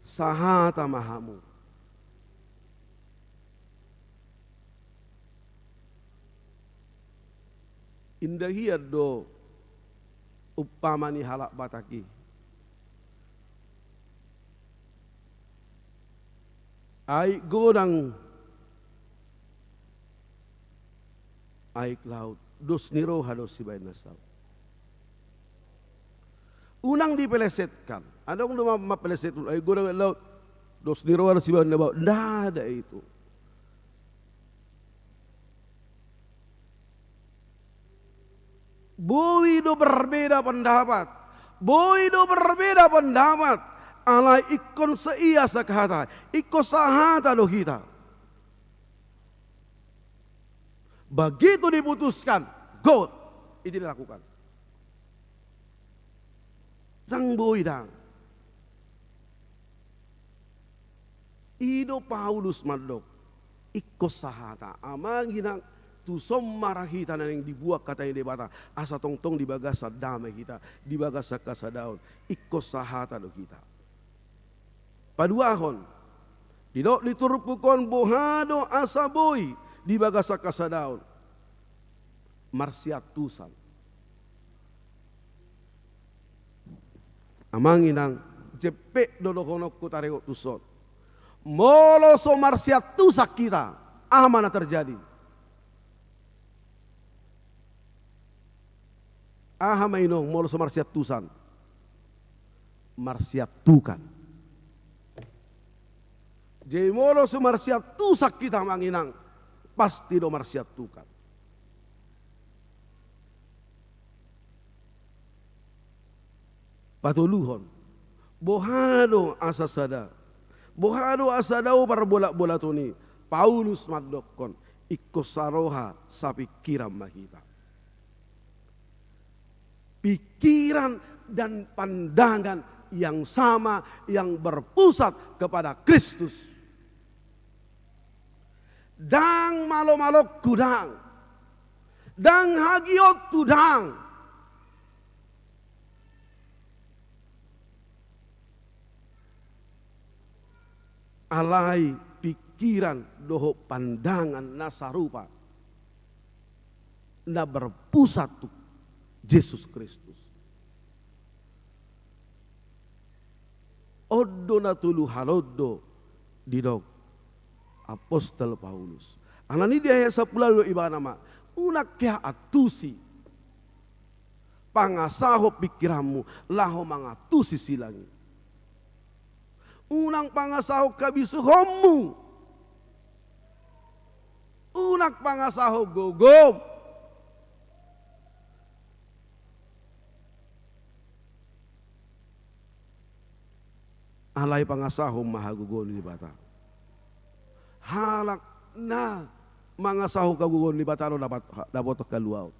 sahata ma hamu. Inda hian do umpama ni halak Batak i. Aek godang, aek laut, dos ni roha do sibaen na saut. Unang dipelesetkan. Adong do ma-, mapelesetkan aek godang, aek laut, dos ni roha do sibaen na baot. Ndada itu. Boi do berbeda pendapat. Boi do berbeda pendapat. Alai ingkon seia sekata, ingkon sahata do hita. Begitu diputuskan, got, itu dilakukan. Ndang boi, ndang. I do Paulus mandok, ingkon sahata. Amang inang, tuson ma ra hita na naeng dibuat hata ni Debata, asa tongtong di bagasan dame hita, di bagasan hasadaon, ingkon sahata do hita. Paduahon, didok di turpuk on, boha do asa boi di bagasan hasadaon? Marsiantusan. Amang inang, jempek do dohononku taringot tuson. Molo so marsiantusan hita, aha ma na terjadi? Aha ma inong molo so marsiantusan? Marsiantukan. Jadi molo so marsiantusan hita, amang inang, pasti do marsiantukan. Patoluhon, boha do asa sada, boha do asa dao parbolatbolaton i? Paulus mandokkon, ingkon saroha sapingkiran ma hita. Pikiran dan pandangan yang sama, yang berpusat kepada Kristus. Ndang malomalongku ndang, ndang hagiononku ndang. Alai pikiran dohot pandangan na sarupa, na berpusat tu Jesus Kristus. On do na tolu hal on do didok apostel Paulus. Alani di ayat sampulu ualu ibana ma, unang hea antusi pangasahon pikiranmu laho mangantusi silang i. Unang pangasahon habisuhonmu. Unang pangasahon gogom. Alai pangasahon ma hagogoon ni Debata. Halak na mangasahon hagogoon ni Debata do dapothon haluaon.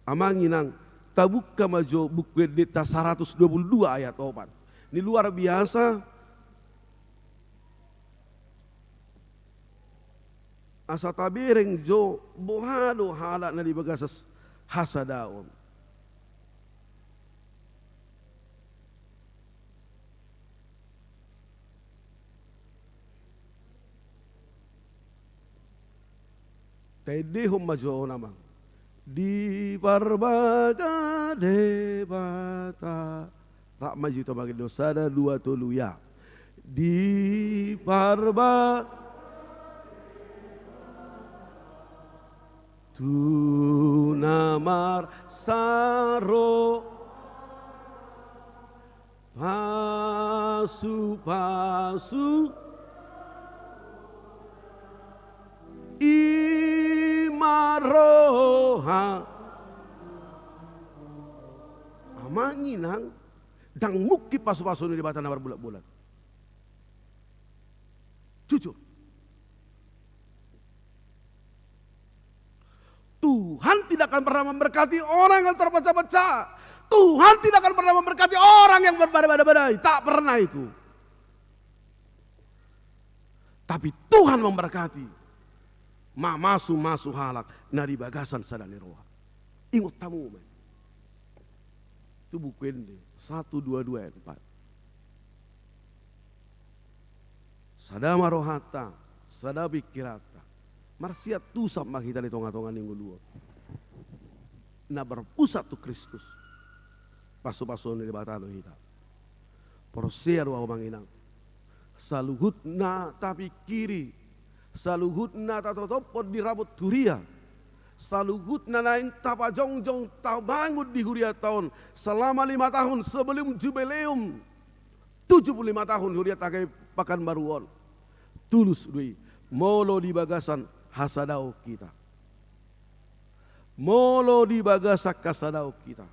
Amang inang, tabuka ma jo Buku Endenta saratus dua pulu dua ayat opat. Ini luar biasa. Asa tabereng jo boha do halak na di bagasan hasadaon. Taendehon ma jo on, amang. Diparbaga Debata. Rap ma jo hita mangido, sada, dua, tolu, ya. Diparba tu na marsaro pasupasu i ma roha. Amang inang, ndang mungkin pasupasu ni Debata na marbolatbolat. Jujur. Tuhan tidak akan pernah memberkati orang yang terpecah-pecah. Tuhan tidak akan pernah memberkati orang yang berbadai-badai. Tak pernah itu. Tapi Tuhan memberkati mamasumasu halak na di bagasan sada ni roha. Ingot hamu ma i. Tu Buku Ende satu dua dua ayat empat. Sada ma rohanta, sada pingkiranta. Marsiantusan ma hita di tongatonga ni ngolu on. Na berpusat tu Kristus. Pasupasu ni Debata do hita. Porsea do ahu, amang inang. Saluhutna tapingkiri, saluhutna tatotophon di rabot huria, saluhutna naeng tapajongjong tabangun di hurianta on selama lima tahun sebelum jubileum tujuh puluh lima tahun hurianta HKBP Pakanbaru on. Tulus do i, molo di bagasan hasadaon hita. Molo di bagasan hasadaon hita.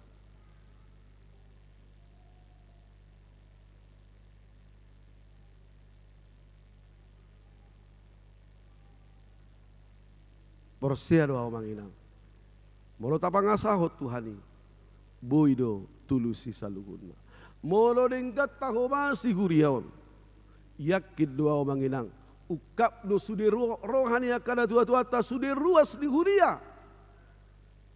Porsea do ahu, amang inang. Molo tapangasahon Tuhan i, boi do tulus i saluhutna. Molo denggan tahobasi huria on, yakin do ahu, amang inang, ungkap do sude ro-, roha ni angka natuatuanta, sude ruas ni huria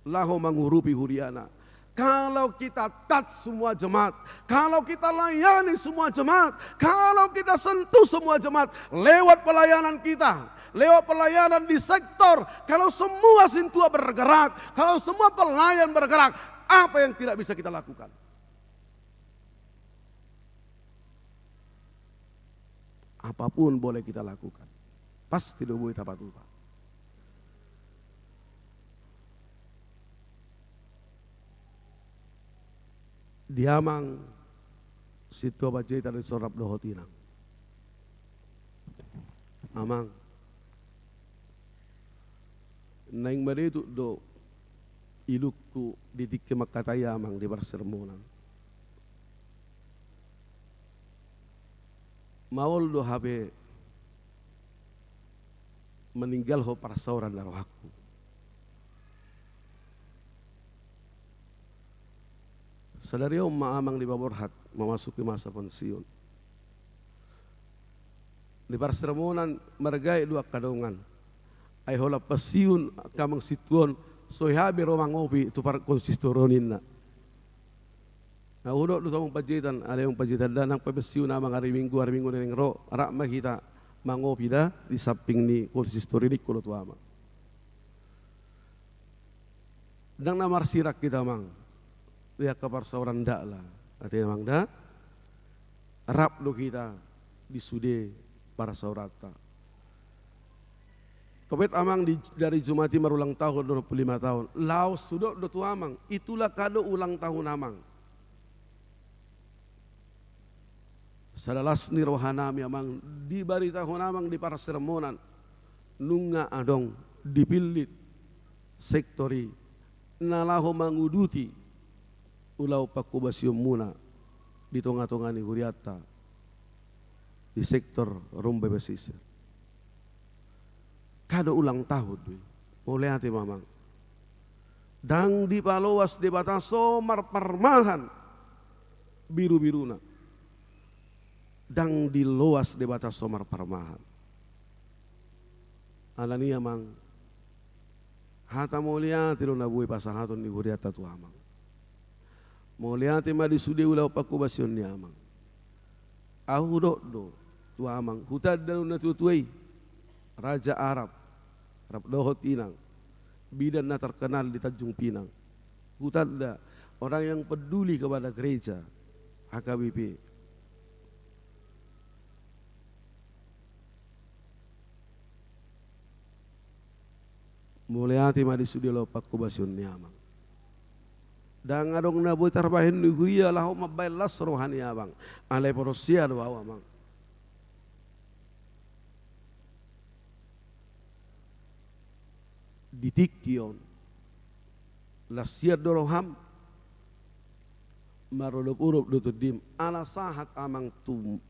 laho mangurupi huriana. Kalau kita touch semua jemaat, kalau kita layani semua jemaat, kalau kita sentuh semua jemaat lewat pelayanan kita, lewat pelayanan di sektor, kalau semua sintua bergerak, kalau semua pelayan bergerak, apa yang tidak bisa kita lakukan? Apapun boleh kita lakukan, pasti do boi tapatupa. Di amang sintua panjaitan, di son rap dohot inang. Amang, naeng madetuk do ilungku di tingki mangkatai amang di parsermonan. Maol do hape maninggalhon parsaoran na rohangku. Sadari on ma amang dipaborhat mamasuki masa pensiun. Di parsermonan margaet do angka dongan. Ai holan pensiun angka amang sintua on, so hea be ro mangopi tu par-, konsistori on ninna. Ahu dok do tu amang Panjaitan, ale amang Panjaitan da, nang pe pensiun amang ari Minggu, ari Minggu na naeng ro, rap ma hita mangopi da di samping ni konsistori, ningku do tu amang. Ndang na marsirang hita amang di angka parsaoran, ndak lah. Ate amang da, rap do hita di sude parsaoranta. Topet amang di, dari Jumat i marulang tahun, dua puluh lima tahun. Laos hudok do tu amang, itulah kado ulang tahun amang. Sada las ni rohanami amang, dibaritahon amang di parsermonan, nunga adong dipillit sektor i na laho manguduti ulaon pangkobasionmuna di tonga-tonga ni hurianta di sektor Rumbai Pesisir. Kado ulang tahun do i. Mauliate ma amang. Ndang dipaloas Debata so marparmahan biru-biruna. Ndang diloas Debata so marparmahan. Alani i amang, hata mauliate do na boi pasahaton ni hurianta tu amang. Mauliate ma di sude ulaon pangkobasion ni amang. Ahu dok do tu amang, hutanda do na tua-tua i, Raja Arab, rap dohot inang, bidan na terkenal di Tanjung Pinang. Hutanda, orang yang peduli kepada gereja, H K B P. Mauliate ma di sude ulaon pangkobasion ni amang. Ndang adong na boi tarbahen ni huria laho mambahen las roha ni amang. Alai porsea do ahu amang, di tingki on las hian do roham, marolop-olop do tondim, ala sahat amang tu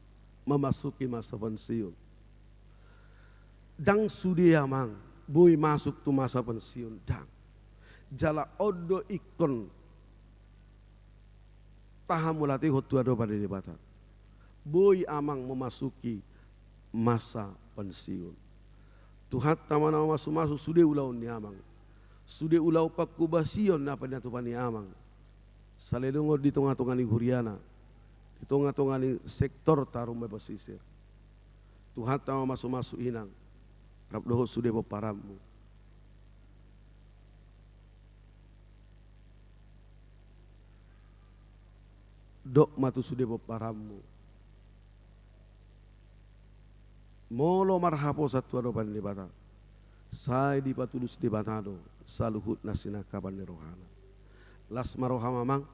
mamasuki masa pensiun. Ndang sude amang boi masuk tu masa pensiun, ndang. Jala on do ingkon tahamauliatehon tu adopan ni Debata. Boi amang memasuki masa pensiun. Tuhanta ma na mamasu-masu sude ulaon ni amang, sude ulaon pangkobasion na pinatupa ni amang saleleng on di tonga-tonga ni huriana, di tonga-tonga ni sektorta Rumbai Pesisir. Tuhanta ma mamasu-masu inang, rap dohot sude pomparanmu. Dok ma tu sude pomparanmu, molo marhaposan tu adopan ni Debata, sai dipatulus Debata do saluhut na sinangkapan ni rohana. Las ma roham amang,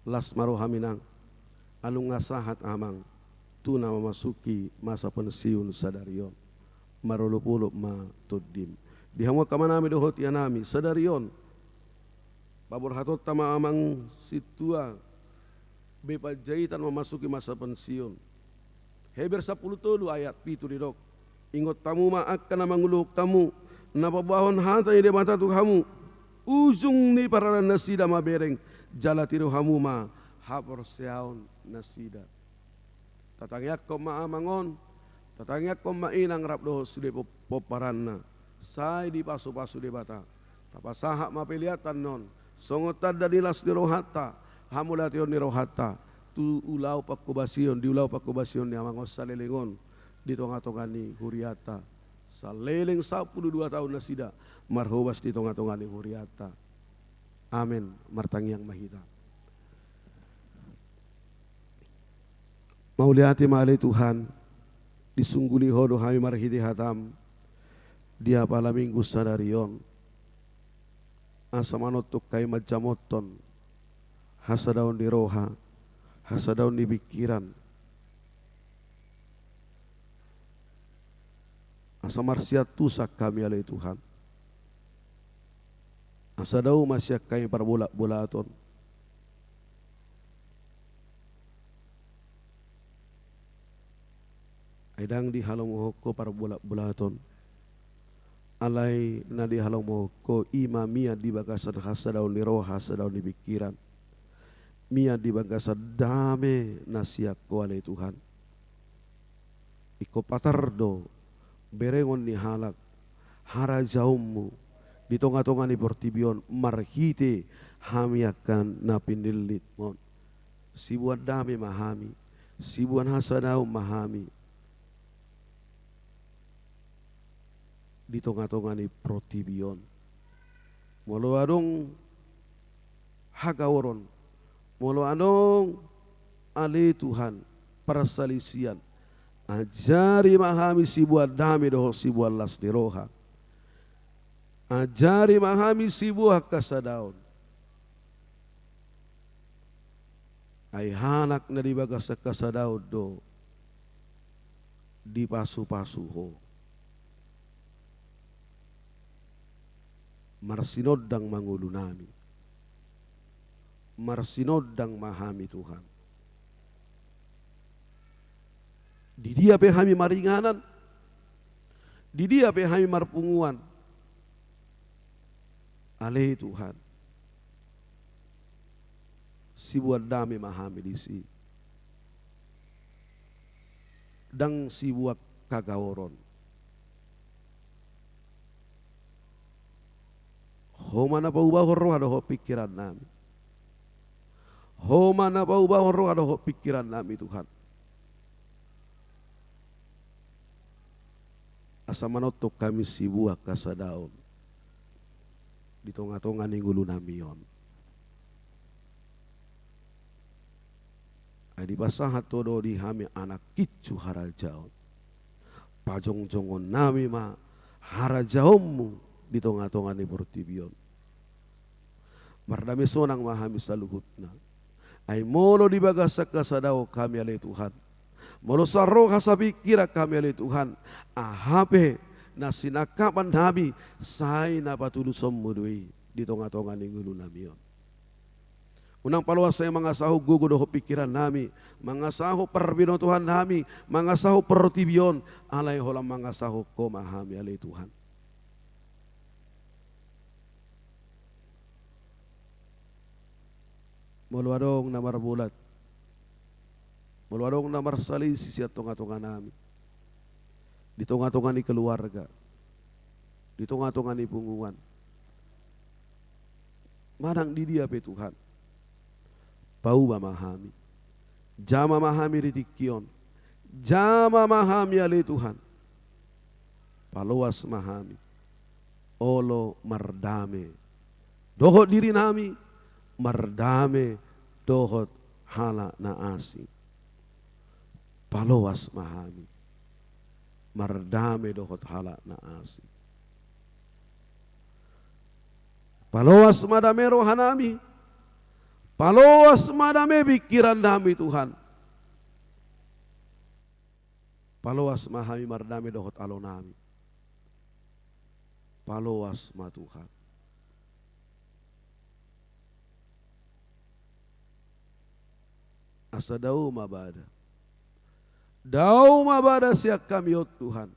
las ma roham inang, ala nunga sahat amang tu na mamasuki masa pensiun sadari on. Marolop-olop ma tondim. Di hamu angka amanami dohot inanami, sadari on paborhatonta ma amang sintua B. Panjaitan mamasuki masa pensiun. Heber sampulu tolu ayat pitu didok, ingot hamu ma angka na manguluhon hamu, na paboahon hata ni Debata tu hamu, ujung ni paradaran nasida mabereng, jala tiru hamu ma haporseaon nasida. Tatangiangkon ma amang on, tatangiangkon ma inang rap dohot sude pom-, pomparanna, sai dipasu-pasu Debata. Tapasahat ma pelean on songon tanda ni las ni rohanta, hamauliateon ni rohanta tu ulaon pangkobasion, di ulaon pangkobasion ni amang on saleleng on di tonga-tonga ni hurianta. Saleleng sampulu dua taon nasida marhobas di tonga-tonga ni hurianta. Amen. Martangiang ma hita. Mauliate ma ale Tuhan, disungguli Ho do hami marhite hatam di apala Minggu sadari on, asa manongtong hami manjamothon hasadaon ni roha, hasadaon ni pingkiran, asa marsiantusan hami ale Tuhan. Asa dao ma sian hami parbolat-bolaton. Ai ndang dihalomohon Ho parbolatbolaton. Alai na dihalomohon Ho i ma mian di bagasan hasadaon ni roha, hasadaon ni pingkiran. Mian di bagasan dame na sian Ho ale Tuhan. Ingkon patar do berengon ni halak harajaonMu di tongatonga ni portibi on marhite hami angka na pinillitMu on. Siboan dame ma hami, siboan hasadaon ma hami di tongatonga ni portibi on. Molo adong hagaoron, molo adong ale Tuhan parsalisian, ajari ma hami siboan dame dohot siboan las ni roha. Ajari ma hami siboan hasadaon. Ai halak na di bagasan hasadaon do dipasupasu Ho. Marsinondang ma ngolunami. Marsinondang ma hami Tuhan. Di dia pe hami maringanan, di dia pe hami marpunguan, ale Tuhan, siboan dame ma hami disi. Ndang siboan hagaoron. Ho ma na paubahon roha dohot pingkirannami. Ho ma na paubahon roha dohot pingkirannami Tuhan. Asa manongtong hami siboan hasadaon di tongatonga ni ngolunami on. Ai dipasahat Ho do di hami anak incu harajaon. Pajongjonghon nami ma harajaonMu di tongatonga ni portibi on. Mardame sonang ma hami saluhutna. Ai molo di bagasan hasadaon hami ale Tuhan, molo saroha sapingkiran hami ale Tuhan, aha pe na sinangkapan nami sai na patulusonMu do i di tongatonga ni ngolunami on. Unang paloas hami mangasahon gogo dohot pingkirannami, mangasahon parbinotoannami, mangasahon portibi on, alai holan mangasahon Ho ma hami ale Tuhan. Molo adong na marbolat, molo adong na marsalisi sian tongatonganami, di tongatonga ni keluarga, di tongatonga ni punguan, manang di dia pe Tuhan, pauba ma hami. Jama ma hami di tingki on. Jama ma hami ale Tuhan. Paloas ma hami olo mardame dohot dirinami, mardame dohot halak na asing. Paloas ma hami mardame dohot halak na asing. Paloas ma dame rohanami. Paloas ma dame pingkirannami Tuhan. Paloas ma hami mardame dohot alonami. Paloas ma Tuhan. Asa dao ma bada. Dao ma bada sian hami on Tuhan.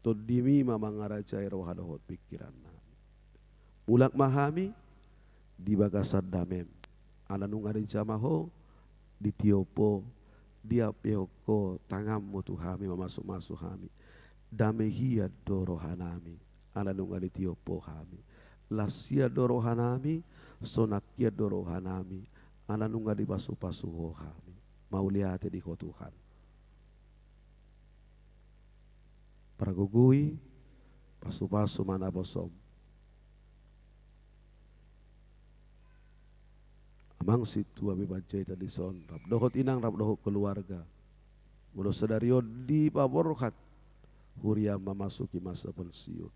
TondiMi ma mangarajai roha dohot pingkirannami. Mulak ma hami di bagasan dameM. Ala nunga dijama Ho, ditiop Ho, diampehon Ho tanganMu tu hami mamasumasu hami. Dame hian do rohanami, ala nunga ditiop Ho hami. Las hian do rohanami, sonang hian do rohanami, ala nunga dipasupasu Ho hami. Mauliate di Ho Tuhan. Pargogoi, pasupasu ma naposoM. Amang sintua pe panjaitan dison, rap dohot inang, rap dohot keluarga. Molo sadari on dipaborhat huriaM mamasuki masa pensiun.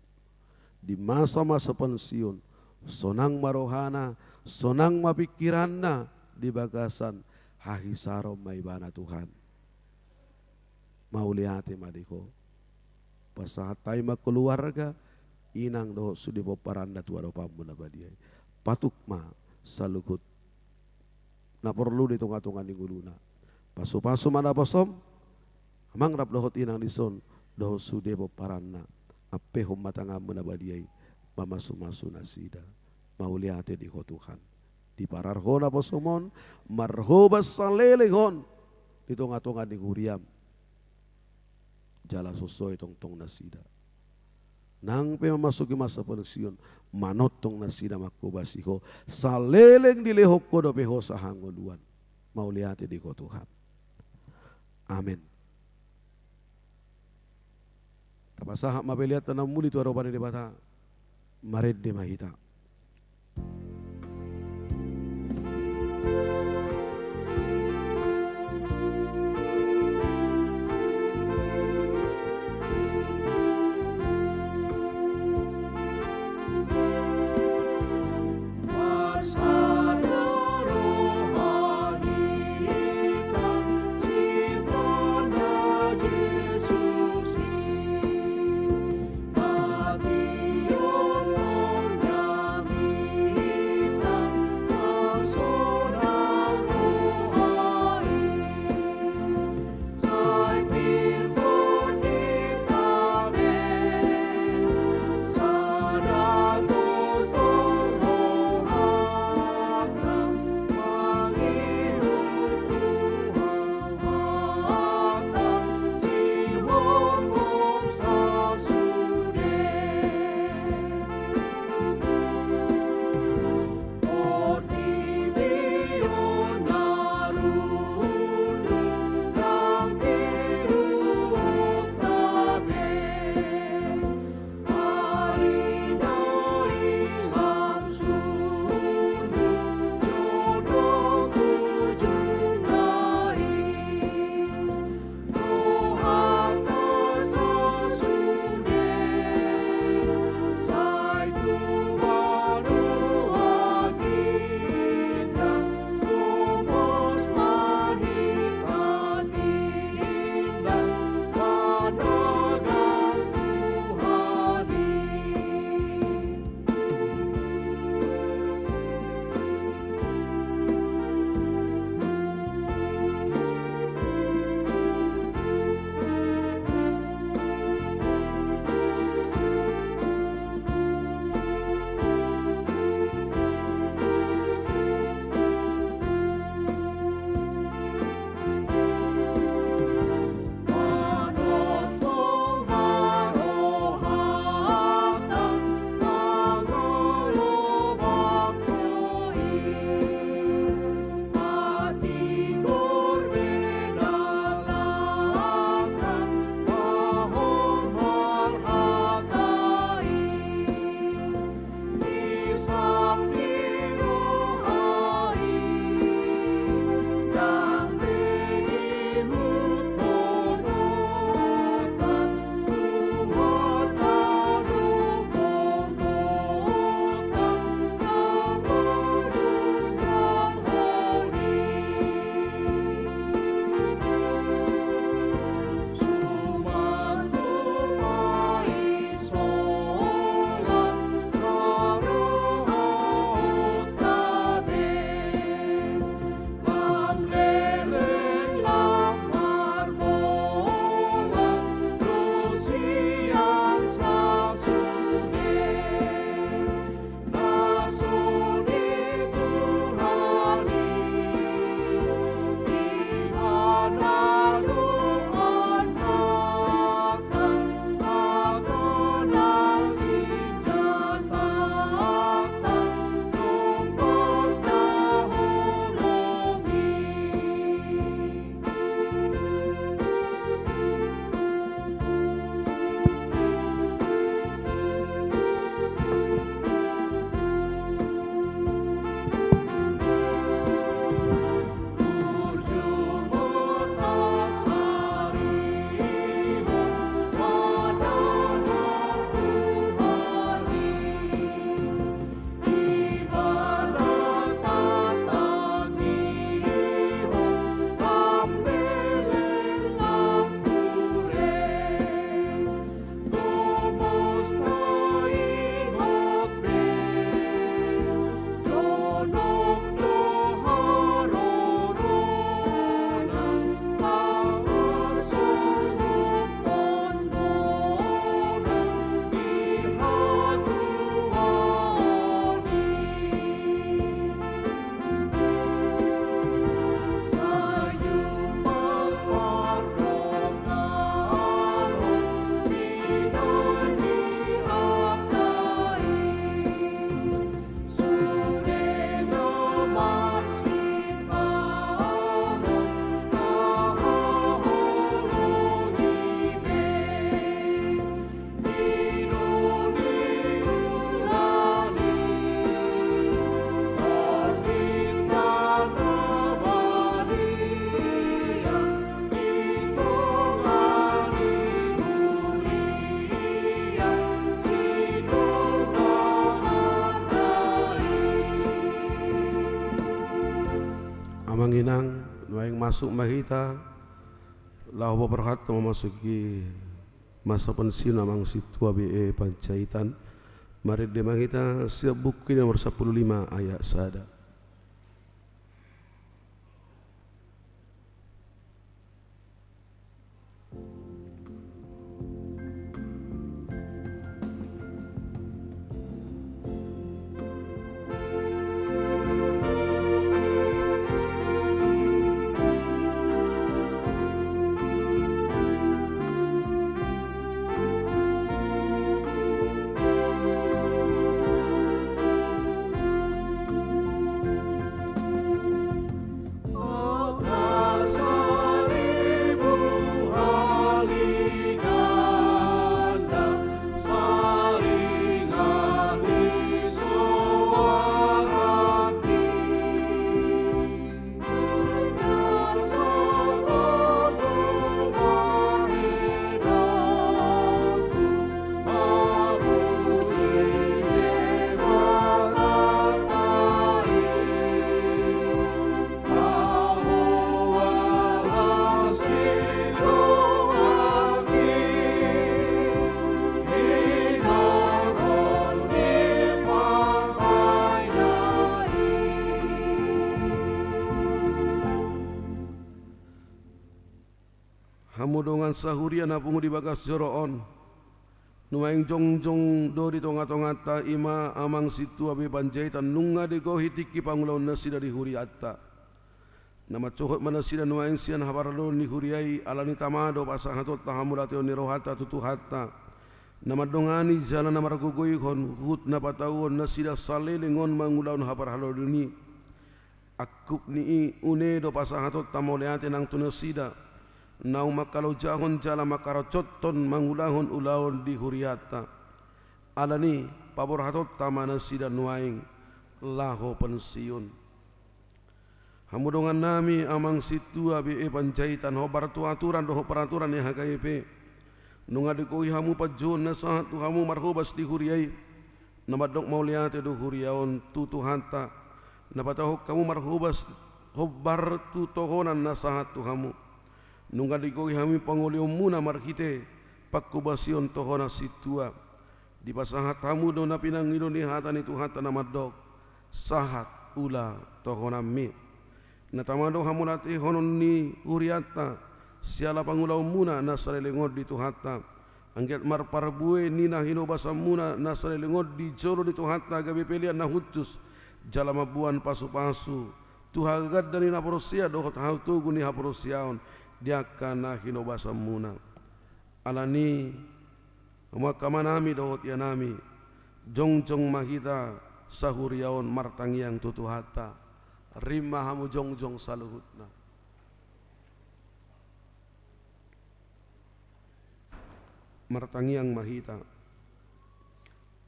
Di masa-masa pensiun, sonang ma rohana, sonang ma pingkiranna di bagasan hahisaron ma ibana Tuhan. Mauliate ma di Ho. Pasahat hami ma keluarga, inang dohot sude pomparanna tu adopanMu na badia i. Patuk ma saluhut na porlu di tongatonga ni ngoluna. Pasupasu ma naposoM, Amang rap dohot inang dison, dohot sude pomparanna, ampehon ma tanganmu na badia i, mamasumasu nasida. Mauliate di Ho Tuhan. Di pararhon naposomon, marhobas saleleng on di tongatonga ni huriam. Jala so soe tongtong nasida. Nang pe mamasuki masa pengungsian, manongtong nasida manghobasi Ho, saleleng dilehon Ho dope hosa hangoluan. Mauliate di Ho Tuhan. Amen. Tapasahat ma pelean ta na muli tu adopan ni Debata. Marende ma hita. Naeng masuk ma hita, laho paborhat mamasuki masa pensiun amang sintua B E Panjaitan. Marende ma hita sian Buku Ende nomor sampulu lima ayat sada. Hamu dongan sahuria na pungu di bagas joro on, nuaeng jongjong do di tongatonganta i ma amang sintua B E Panjaitan nunga digohi tingki pangulaonnasida di hurianta. Na mansohot ma nasida nuaeng sian haparhalado ni huria i, alani tama do pasahatonta hamauliateon ni rohanta tu Tuhanta, na mandongani jala na margogoihon huhut na patauhon nasida saleleng on mangulahon haparhaladoan i. Angkup ni i, une do pasahatonta mauliate nang tu nasida naung mangkalojahon jala mangkarocothon mangulahon ulaon di hurianta. Alani paborhatonta ma nasida nuaeng laho pensiun. Hamu dongannami amang sintua B E Panjaitan, hombar tu aturan dohot peraturan ni H K I P, nunga digohi hamu panjouon na sahat tu hamu marhobas di huria i. Na mandok mauliate do huria on tu Tuhanta, na patauhon hamu marhobas hombar tu tohonan na sahat tu hamu. Nunga digohi hamu pangolihonmuna marhite panghobasion tohonan sintua. Dipasahat hamu do na pinangido ni hata ni Tuhanta na mandok: Sahat ula tohonanmi. Na tama do hamauliatehonon ni hurianta siala pangulahonmuna na saleleng on di Tuhanta. Anggiat marparbue ni na hinobasanmuna na saleleng on di jolo ni Tuhanta gabe pelean na hushus, jala mamboan pasupasu tu hagaganda ni na porsea dohot hatogu ni haporseaon di angka na hinobasanmuna. Alani, hamu angka amanami dohot inanami, jongjong ma hita sahuria on martangiang tu Tuhanta. Rim ma hamu jongjong saluhutna. Martangiang ma hita.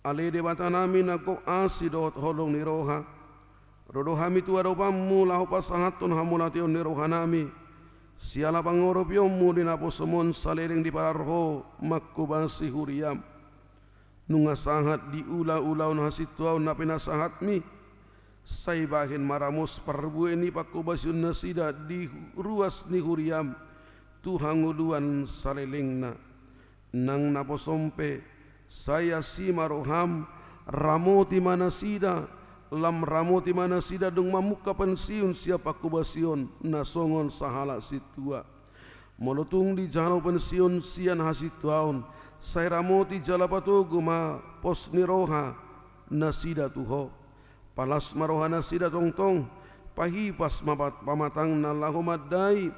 Ale Debatanami na gok asi dohot holong ni roha, ro do hami tu adopanmu laho pasahathon hamauliateon ni rohanami siala pangurupion di naposom on saleleng diparar ho manghobasi huriam. Nunga sahat di ulaulaon hasintuaon na pinasahatmi, sai bahen ma ramos parbue ni panghobasion nasida di ruas ni huriam tu hangoluan salelengna. Nang naposom pe, sai asi ma roham, ramoti ma nasida, lam ramoti ma nasida dung mamungka pensiun sian panghobasion na songon sahalak sintua. Molo tung dijalo pensiun sian hasintuaon, sai ramoti jala patogu ma pos ni roha nasida tu ho. Palas ma roha nasida tongtong, pahipas ma pa-, pamatangna laho mandai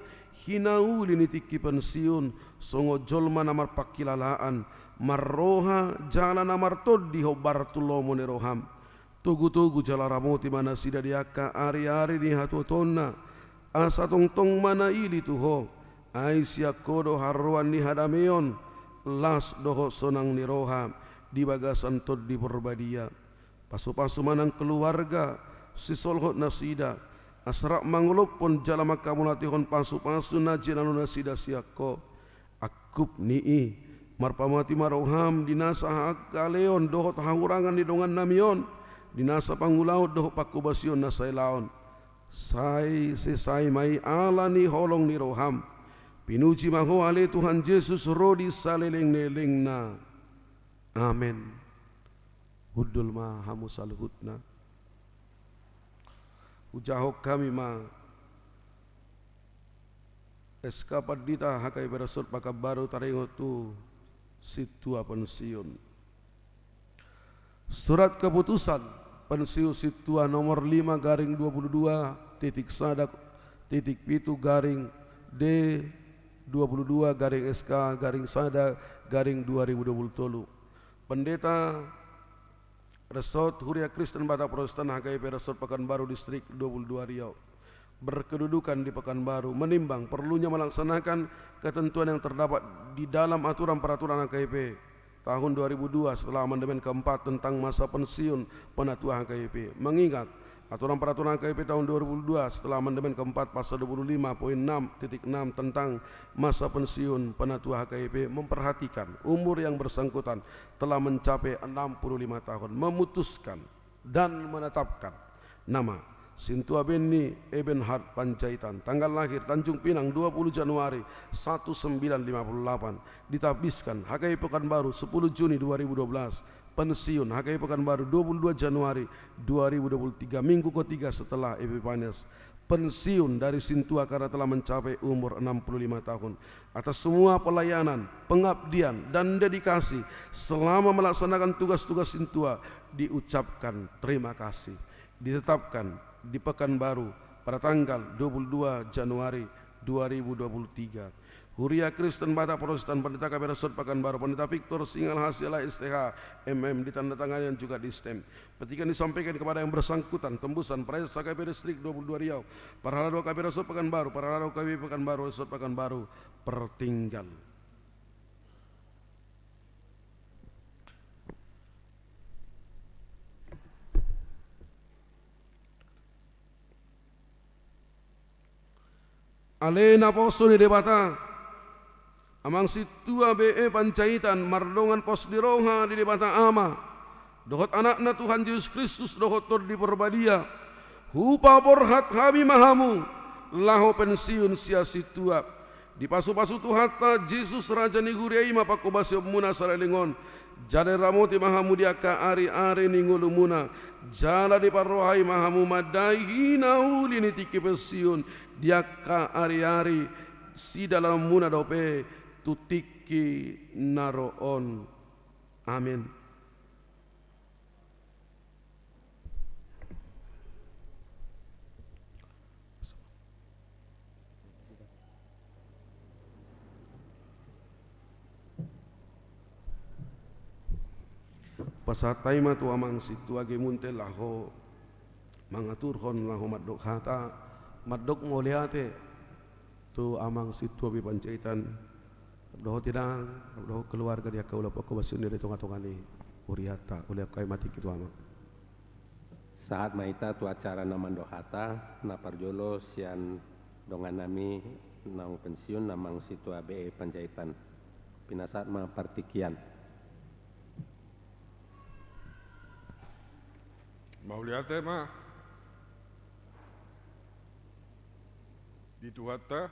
hinauli ni tingki pensiun, songon jolma na marpangkilalaan, marroha jala na martondi hombar tu lomo ni roham. Togutogu jala ramoti ma nasida di angka ariari ni hatuatuonna, asa tongtong ma na ili tu ho, ai sian ho do haroroan ni hadameon, las dohot sonang ni roha di bagasan Tondi Porbadia. Pasupasu ma nang keluarga sisolhot nasida, asa rap mangolophon jala manghamauliatehon pasupasu na jinalo nasida sian ho. Angkup ni i, marpamati ma roham di nasa hagaleon dohot hahurangan ni dongannami on, di nasa pangulaon dohot panghobasion na sailaon. Sai, sai ma i ala ni holong ni roham. Pinuji ma Ho ale Tuhan Jesus ro di salelenglelengna. Amen. Hundul ma hamu saluhutna. Hujahahon hami ma S K Pandita H K I P Resort Pekanbaru taringot tu sintua pensiun. Surat keputusan pensiun sintua nomor lima garing dua puluh dua titik sada titik pitu garing D dua puluh dua garing S K garing sada garing dua ribu dua puluh tolu. Pendeta Resort Huria Kristen Batak Protestan H K I P Resort Pekanbaru Distrik dua puluh dua Riau. Berkedudukan di Pekanbaru, menimbang perlunya melaksanakan ketentuan yang terdapat di dalam aturan peraturan H K I P tahun dua ribu dua setelah amandemen keempat tentang masa pensiun penatua H K I P. Mengingat aturan peraturan H K I P tahun dua ribu dua setelah amandemen keempat pasal dua puluh lima poin enam titik enam tentang masa pensiun penatua H K I P memperhatikan umur yang bersangkutan telah mencapai enam puluh lima tahun, memutuskan dan menetapkan nama Sintua Benny Ebenhard Panjaitan, tanggal lahir Tanjung Pinang dua puluh Januari satu sembilan lima puluh delapan, ditabiskan H K I P Pekanbaru sepuluh Juni dua ribu dua belas, pensiun H K I P Pekanbaru dua puluh dua Januari dua ribu dua puluh tiga, minggu ketiga setelah Epiphanias. Pensiun dari sintua karena telah mencapai umur enam puluh lima tahun. Atas semua pelayanan, pengabdian, dan dedikasi selama melaksanakan tugas-tugas sintua, diucapkan terima kasih. Ditetapkan di Pekanbaru pada tanggal dua puluh dua Januari dua ribu dua puluh tiga. Huria Kristen Batak Protestan, Pendeta K P Resort Pekanbaru, Pendeta Victor Singalha Siala S T H M M, ditandatangani dan juga di stamp. Petikan disampaikan kepada yang bersangkutan, Tembusan, Praeses H K I P Distrik dua puluh dua Riau, Parhalado H K I P Resort Pekanbaru, Parhalado H K I P Pekanbaru, Resort Pekanbaru, Pertinggal. Ale naposo ni Debata, Amang Sintua B E Panjaitan, mardongan pos ni roha ni Debata Ama dohot Anakna Tuhan Jesus Kristus dohot Tondi Porbadia, hupaborhat hami ma hamu laho pensiun sian sintua. Dipasupasu Tuhanta, Jesus Raja ni Huria i ma panghobasionmuna saleleng on. Jala diramoti ma hamu di angka ariari ni ngolumuna. Jala diparrohai ma hamu mandai hinauli ni tingki pensiun di angka ariari sidalananmuna dope tu tingki na ro on. Amen. Pasahat hami ma tu Amang Sintua Gemunte laho mangaturhon laho mandok hata, mandok mauliate tu Amang Sintua B E Panjaitan, dohot inang, dohot keluarga di angka ulaon panghobasion i di tongatonga ni hurianta, uli angka i ma tingki tu Amang. Sahat ma hita tu acara na mandok hata, na parjolo sian dongannami naung pensiun, Amang Sintua B E Panjaitan. Pinasahat ma partingkian. Mauliate ma di Tuhanta.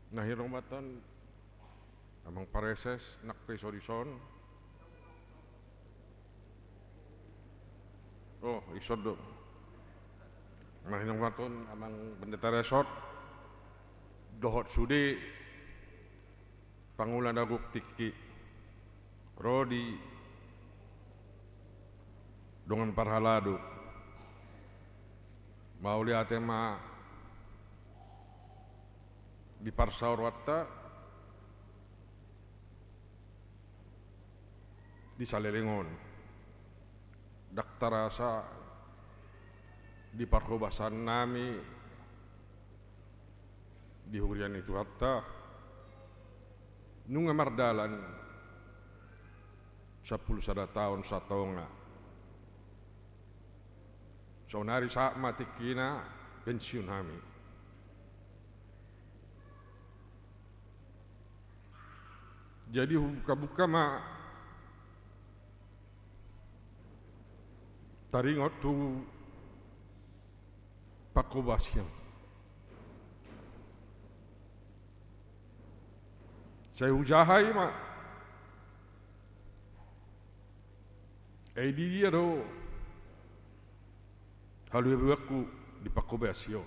Na hinaholongan Amang Praeses, nang pe so dison. Oh, dison do. Na hinaholongan Amang Pendeta Resort, dohot sude pangula na gok tingki ro di dongan parhalado. Mauliate ma di parsaoranta di saleleng on. Ndang tarasa di parhobasannami di huria ni Tuhanta, nunga mardalan sampulu sada taon satonga. Saonari sahat ma tingkina pensiun hami. Jadi hubuka-buka ma taringot tu pangkobasion. Sai hujaha i ma. Ai di dia do halobianku di pangkobasion?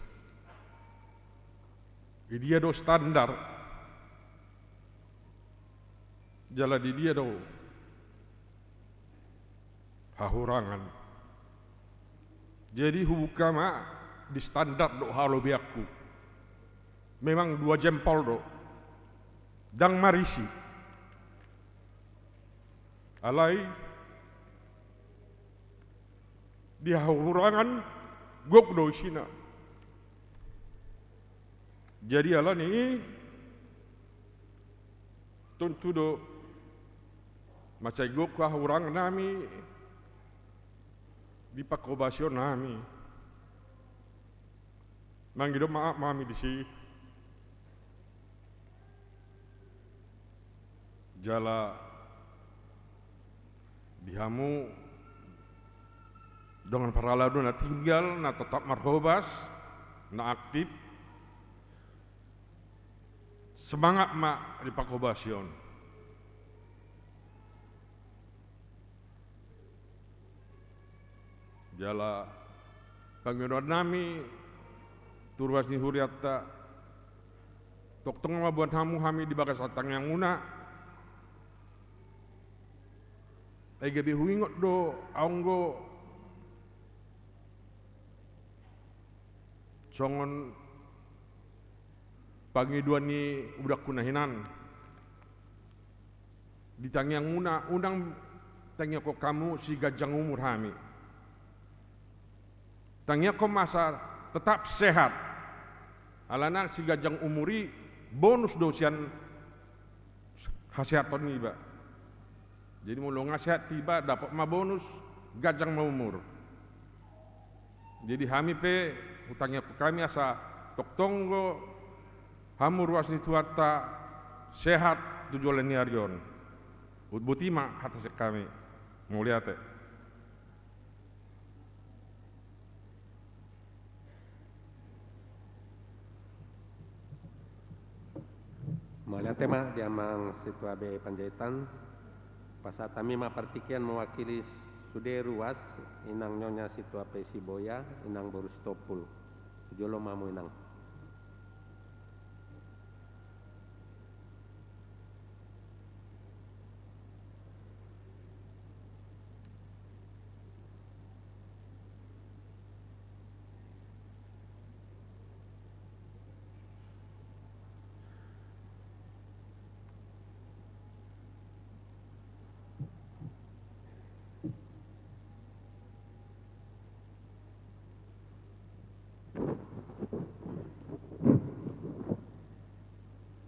Di dia do standar? Jala di dia do hahurangan? Jadi hubuka ma di standar dohot halobianku. Memang dua jempol do. Ndang marisi. Alai di hahurangan gok do isina. Jadi alani i tontu do mansai gok hahurangan nami di pangkobasion nami. Mangido maaf ma hami disi. Jala di hamu dongan parhalado na tinggal, na totap marhobas, na aktif, semangat ma di pangkobasion. Jala pangidoan nami tu ruas ni hurianta, tongtong ma mamboan hamu hami di bagasan tangiangmuna. Ai gabe huingot do anggo songon pangidoan ni udangku na hinan. Di tangiangmuna, unang tangiangkon hamu siganjang umur hami. Tangiangkon ma asa tetap sehat. Alana siganjang umur i bonus do sian hasehaton niba. Jadi molo nga sehat iba, dapot ma bonus, ganjang ma umur. Jadi hami pe, hutangiangkon hami asa tongtong do hamu ruas ni Tuhanta sehat tu joloan ni ari on. Huboto i ma hata sian hami. Mauliate. Mauliate ma di amang Situa B Panjaitan. Pasahat hami ma partingkian mewakili sude ruas, Inang Nyonya Situa P Siboya, Inang boru Sitompul. Tu jolo ma hamu, Inang.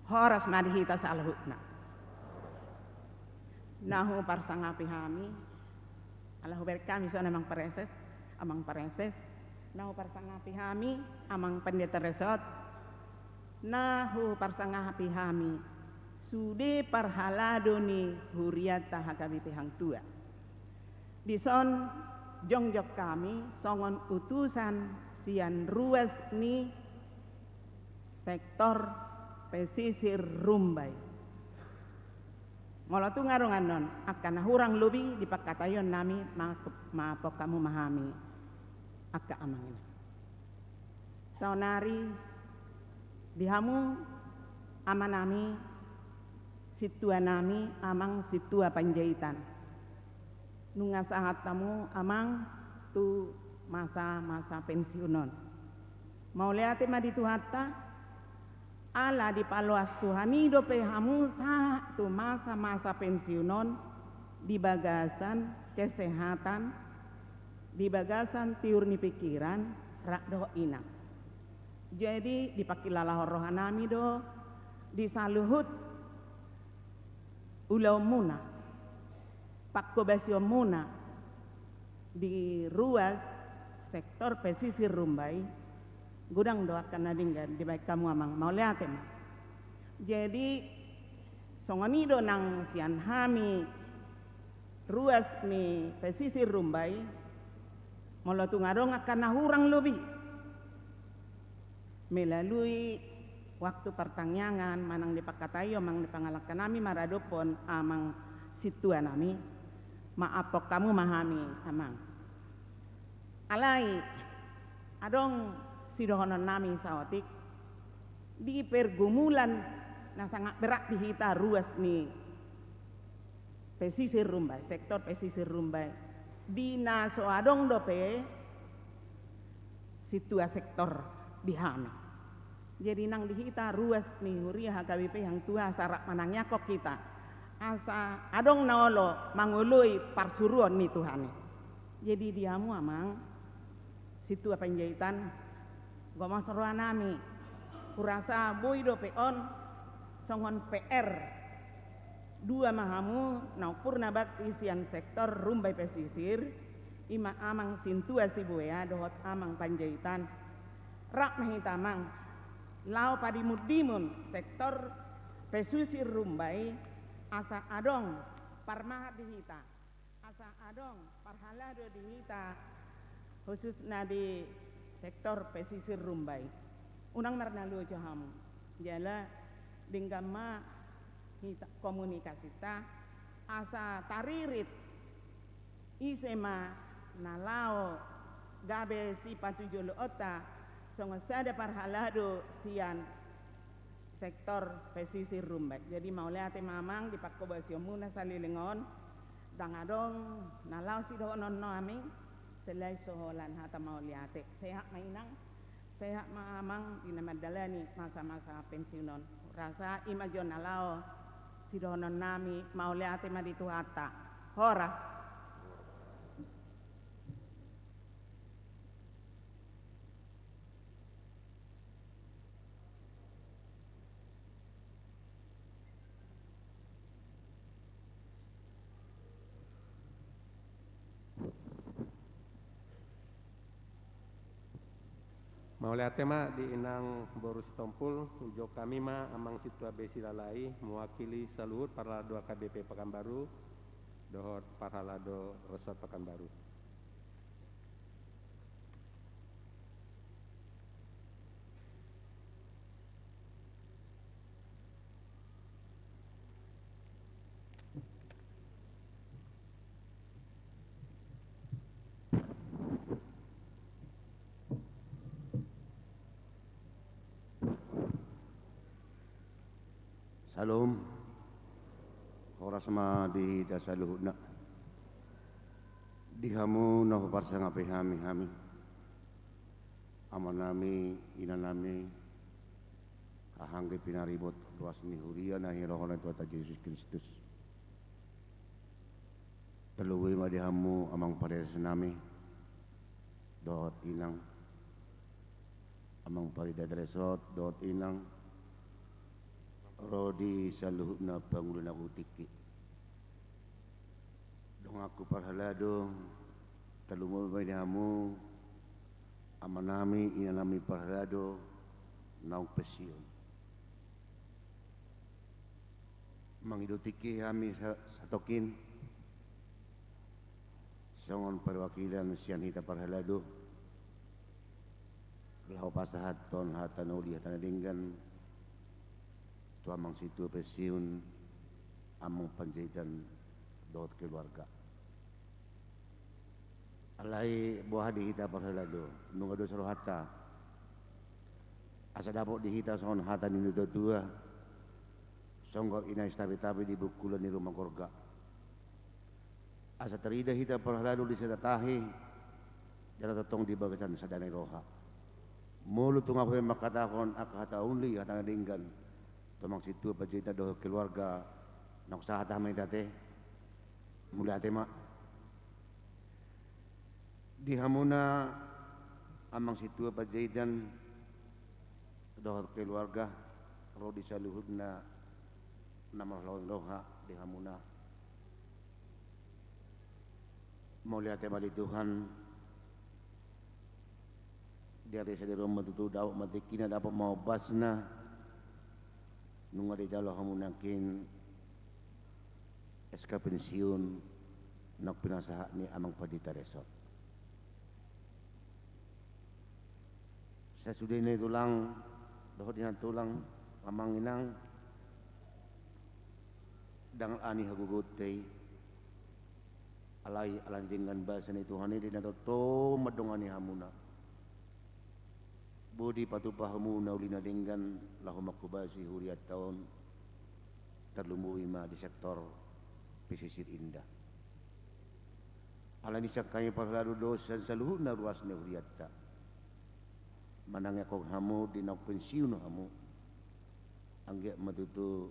Horas ma di hita saluhutna. Na huparsangapi hami, ala hubereng hami songon amang pareses, amang pareses, na huparsangapi hami, amang pendeta resort, na huparsangapi hami sude parhalado ni hurianta H K B P Hangtua. Dison jongjong hami songon utusan sian ruas ni sektor pesisir Rumbai. Molo tung adong annon angka na hurang lobi di pangkataion nami, ma-, maafhon hamu ma hami angka amang inang. Saonari di hamu ama nami, sintua nami, amang Situa Panjaitan. Nunga sahat hamu amang tu masa-masa pensiun on. Mauliate ma di Tuhanta, ala dipaloas Tuhan i dope hamu sahat tu masa-masa pensiun on di bagasan kesehatan, di bagasan tiur ni pikiran, rap dohot inang. Jadi dipangkilalahon roha nami do di saluhut ulaonmuna, pangkobasionmuna di ruas sektor pesisir Rumbai, godang do angka na denggan dibaen hamu amang, mauliate ma. Jadi songon i do nang sian hami ruas ni pesisir Rumbai, Molo tung adong angka na hurang lobi melalui waktu partangiangan manang di pangkataion manang di pangalangka nami maradophon amang sintua nami, maaphon hamu ma hami amang. Alai adong sidohonon nami saotik di pergumulan na sangat berat di hita ruas ni pesisir Rumbai, sektor pesisir Rumbai. Di na so adong dope sintua sektor di hami. Jadi nang di hita ruas ni huria H K B P Hang Tuah asa rap manangiangkon hita asa adong na olo mangoloi parsuruon ni Tuhan i. Jadi di hamu amang sintua Panjaitan, gomos roha nami. Hurasa boi dope on songon P R. Dua ma hamu naung purna bakti sian sektor Rumbai Pesisir, ima amang sintua Sibuea dohot amang Panjaitan. Rap ma hita amang laho padimundimun sektor pesisir Rumbai asa adong parmahat di hita. Asa adong parhalado di hita, khususna di sektor pesisir Rumbai. Unang marnaloja hamu. Jala denggan ma hita komunikasinta asa taririt ise ma na laho gabe sipatujoloonta songon sada parhalado sian sektor pesisir Rumbai. Jadi mauliate ma amang di pangkobasionmuna saleleng on. Ndang adong na laho sidohonon nami selain so holan hata mauliate. Sehat ma inang, sehat ma amang di na mandalani masa-masa pensiun on. Hurasa ima jo na laho sidohonon nami, mauliate ma di Tuhanta. Horas. Mauliate ma di inang boru Sitompul, uju hami ma amang sintua Besi Lalai mewakili saluhut parhalado H K B P Pekanbaru dohot parhalado Resort Pekanbaru. Syalom. Horas ma di hita saluhutna. Di hamu na huparsangapi hami, hami amanami, inanami, haha anggi pinaribot ruas ni huria na hinaholongan ni Tuhanta Jesus Kristus. Tarlumobi ma di hamu amang paderes nami dohot inang, amang pangido resort dohot inang, ro di saluhutna pangulu na hu tingki. Donganku parhalado, tarlumobi ma di hamu amanami, inanami parhalado naung pensiun. Mangido tingki hami sa-, satongkin songon perwakilan sian hita parhalado laho pasahathon hata na uli, hata na denggan tu amang sintua pensiun, amang Panjaitan dohot keluarga. Alai boha di hita parhalado, nunga dos rohanta asa dapot di hita songon hata ni natua-tua, songgop i na istapitapi di bungkulan ni ruma gorga. Asa tarida hita parhalado di sada tahi, jala tongtong di bagasan sada ni roha. Molo tung ahu pe mangkatahon angka hata uli, hata na denggan tu amang sintua Panjaitan dohot keluarga, naung sahat ma hita ate. Mauliate ma di hamuna amang sintua Panjaitan dohot keluarga, ro di saluhutna na marhalong roha di hamuna. Mauliate ma di Tuhan. Di ari sadari on ma tutu dapot ma tingkina, dapot ma ombasna. Nunga dijalo hamu nangkin S K pensiun naung pinasahat ni amang pandita resort. Sasudena i tulang, dohot inang tulang, amang inang, ndang ala ni hagogoonta i, alai ala ni denggan basa ni Tuhan i, di na tongtong mandongani hamuna. Boi dipatupa hamu na uli na denggan laho manghobasi hurianta on, tarlumobi ma di sektor pesisir inda. Alani sian hami parhalado dohot sian saluhutna ruas ni hurianta, manangiangkon hamu di naung pensiun hamu. Anggiat ma tutu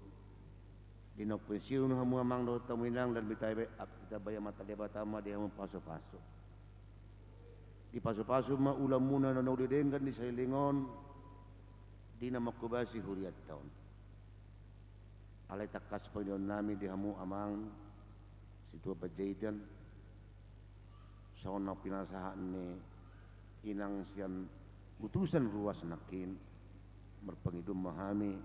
di naung pensiun hamu amang dohot hamu inang, dan ditambai Amanta Debata ma di hamu pasupasu. Dipasupasu ma ulaonmuna na uli denggan di saleleng on, di na manghobasi hurianta on. Alai tangkas pangidoannami di hamu amang Sintua Panjaitan, songon na pinasahat ni inang sian utusan ruas nangkin, marpangido ma hami,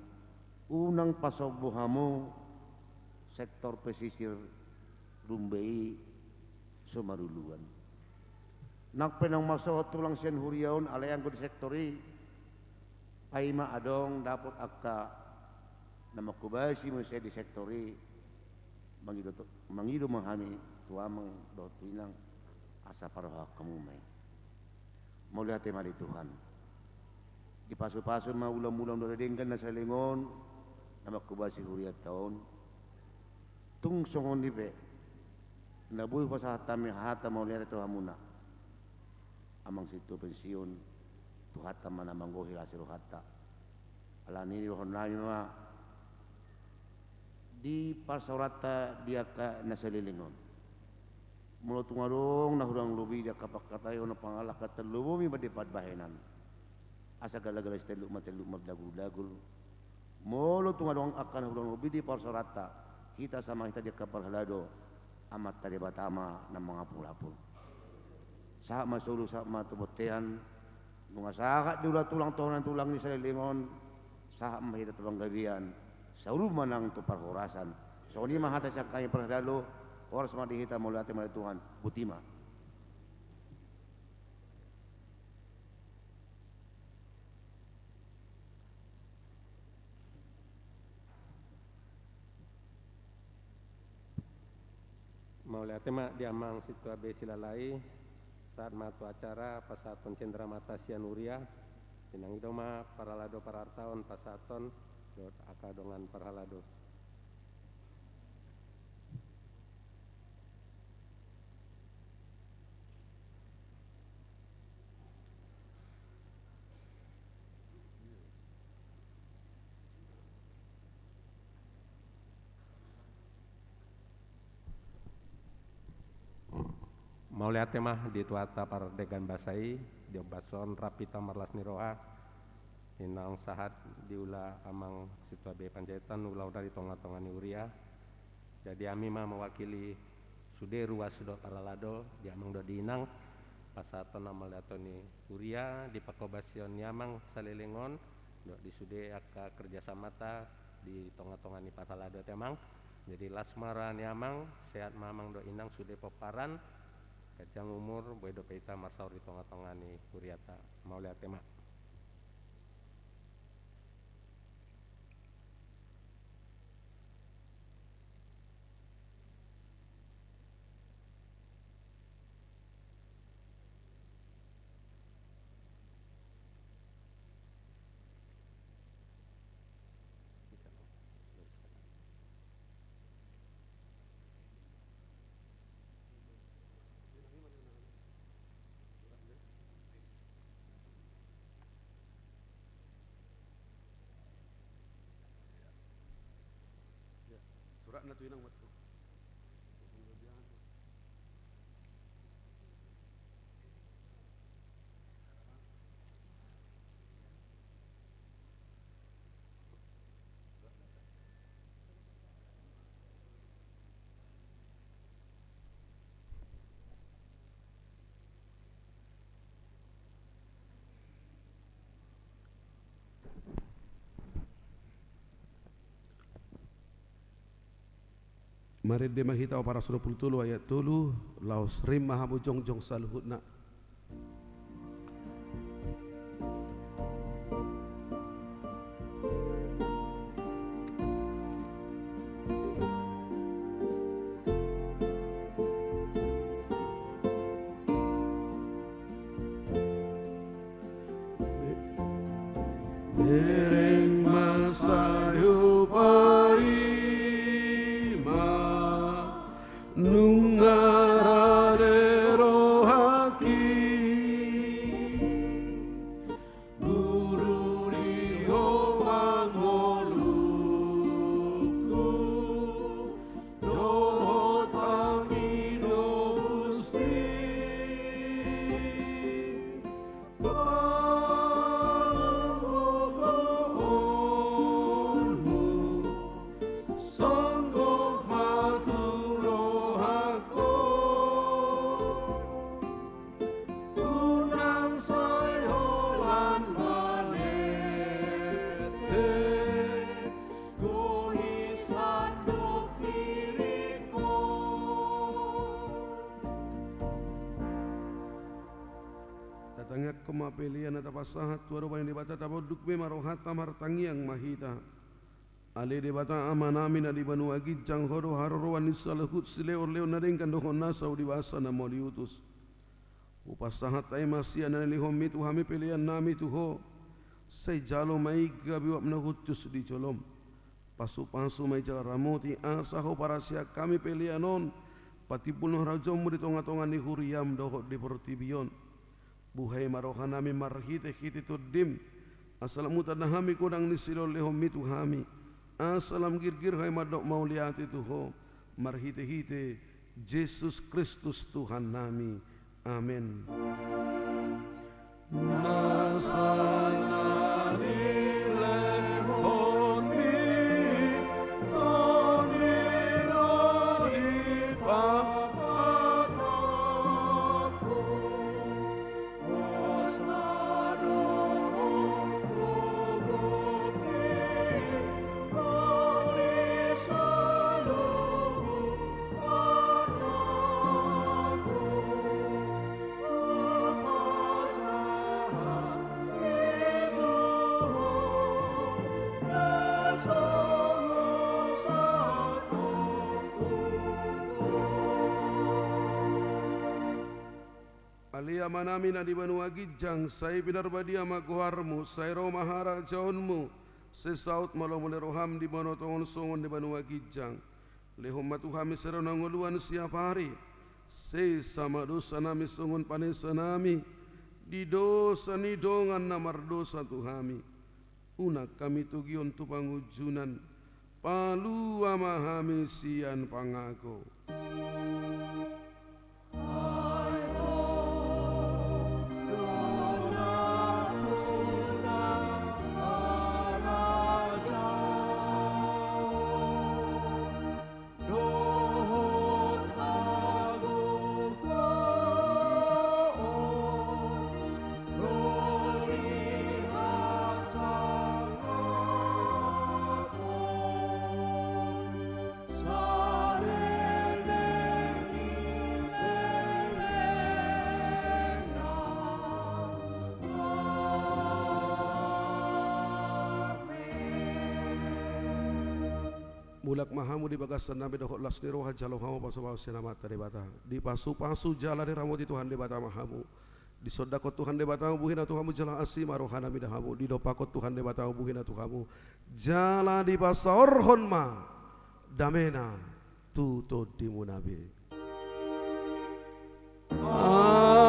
unang pasombu hamu sektor pesisir Rumbai i so maruluan. Nang pe naung masohot tulang sian huria on, alai anggo di sektor i, paima adong dapot angka na manghobasi muse di sektor i, mangido, mangido ma hami tu amang dohot tu inang, asa parrohahon hamu ma i. Mauliate ma di Tuhan. Dipasupasu ma ulaonmuna na uli denggan na saleleng on, na manghobasi hurianta on. Tung songon i pe, na boi hupasahat hami hata mauliate tu hamuna, amang Sintua pensiun, Tuhanta ma na manggohi las ni rohanta. Alani i dohononnami ma di parsaoranta di angka na saleleng on. Molo tung adong na hurang lobi di angka panghataion, pangalangka, tarlumobi ma di parbahenan. Asa galagala sitelluk ma telluk, mardagul-dagul. Molo tung adong angka na hurang lobi di parsaoranta, hita sama hita di angka parhalado, Amanta Debata ma na mangapul-apul. Sahat ma solu, sahat ma tu bontean. Nunga sahat diula tulang, tohonan tulang ni saleleng on, sahat ma hita tu panggabean. Saur ma nang tu parhorasan. Songon i ma hata sian hami parhalado. Horas ma di hita, mauliate ma di Tuhan. Botima. Mauliate ma di amang Sintua B Silalai. Sahat ma tu acara pasahaton cendramata sian huria. Inang i do ma parhalado parartaon pasahaton dohot angka dongan parhalado. Mauliate ma di Tuhanta pardenggan basa i, di ombas on rap hita marlas ni roha, inang sahat diula amang Sintua B Panjaitan, ulaonna di tonga-tonga ni huria. Jadi hami ma mewakili sude ruas dohot parhalado, di amang dohot di inang, pasahaton na mauliate ni huria di panghobasion ni amang saleleng on, dohot di sude angka kerjasamanta di tonga-tonga ni parhalado, ate amang. Jadi las ma roha ni amang, sehat ma amang dohot inang sude pomparan, ganjang umur, boi dope hita marsaor di tonga-tonga ni hurianta. Mauliate ma. Suratna tu inang ma tu. Marende ma hita, opat ratus dua pulu tolu ayat tolu, laos rap ma hamu jongjong saluhutna. Nunga rade rohangki, Guru, di Ho pangolungku, dohot hami do musti mangogoonmu, songgop ma tu rohangku. Unang sai holan manete, gohi sandok diringkon. Tatangiangkon ma pelean na tapasahat tu adopan ni Debata, tapunduk be ma rohanta, martangiang ma hita. Ale Debata Amanami na di banua ginjang, Ho do haroroan ni saluhut silehonlehon na denggan dohot na saur ni basa na mau diutus. Hupasahat hami ma sian na nilehonmi tu hami peleannami tu Ho. Sai jalo ma i gabe uap na hushus di jolom. Pasupasu ma i jala ramoti, asa Ho parasian hami pelean on patimbulhon harajaonmu di tongatonga ni huriam dohot di portibi on. Buhai ma rohanami marhitehite Tondim, asa lam hutanda hami godang ni silehonlehonmi tu hami, asa lam girgir hami mandok mauliate tu Ho, marhitehite Jesus Kristus Tuhannami. Amen. Nasa na nilehonmi, Tondim, ro di papatanku. Ale Amanami na di banua ginjang, sai pinarbadia ma goarmu, sai ro ma harajaonmu, sai saut ma lomo ni roham di banua tonga on songon di banua ginjang. Lehon ma tu hami sadari on hangoluan siapari, sesa ma dosanami songon panesanami di dosa ni dongan na mardosa tu hami. Unang hami togihon tu pangunjunan, palua ma hami sian pangago. Mulak ma hamu di bagasannami dohot las ni roha, jalo hamu pasupasu sian Amanta Debata. Dipasupasu jala diramoti Tuhan Debata ma hamu. Disondangkon Tuhan Debata buhina tu hamu jala asi ma rohana mida hamu. Didompakkon Tuhan Debata buhina tu hamu jala dipasaorhon ma damena tu tondimuna be. Amen.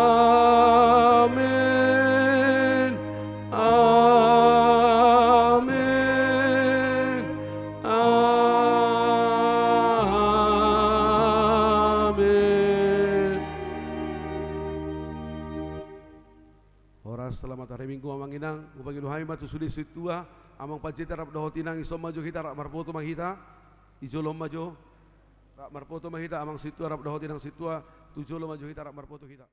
Amen. Amen. Horas, selamat hari Minggu, Amang Inang. Hupangido hami ma tu sude sintua, Amang Panjaitan rap dohot Inang, dison ma jo hita, rap marpoto ma hita. Di jolo ma jo. Rap marpoto ma hita, Amang sintua rap dohot Inang sintua, tu jolo ma jo hita, rap marpoto hita.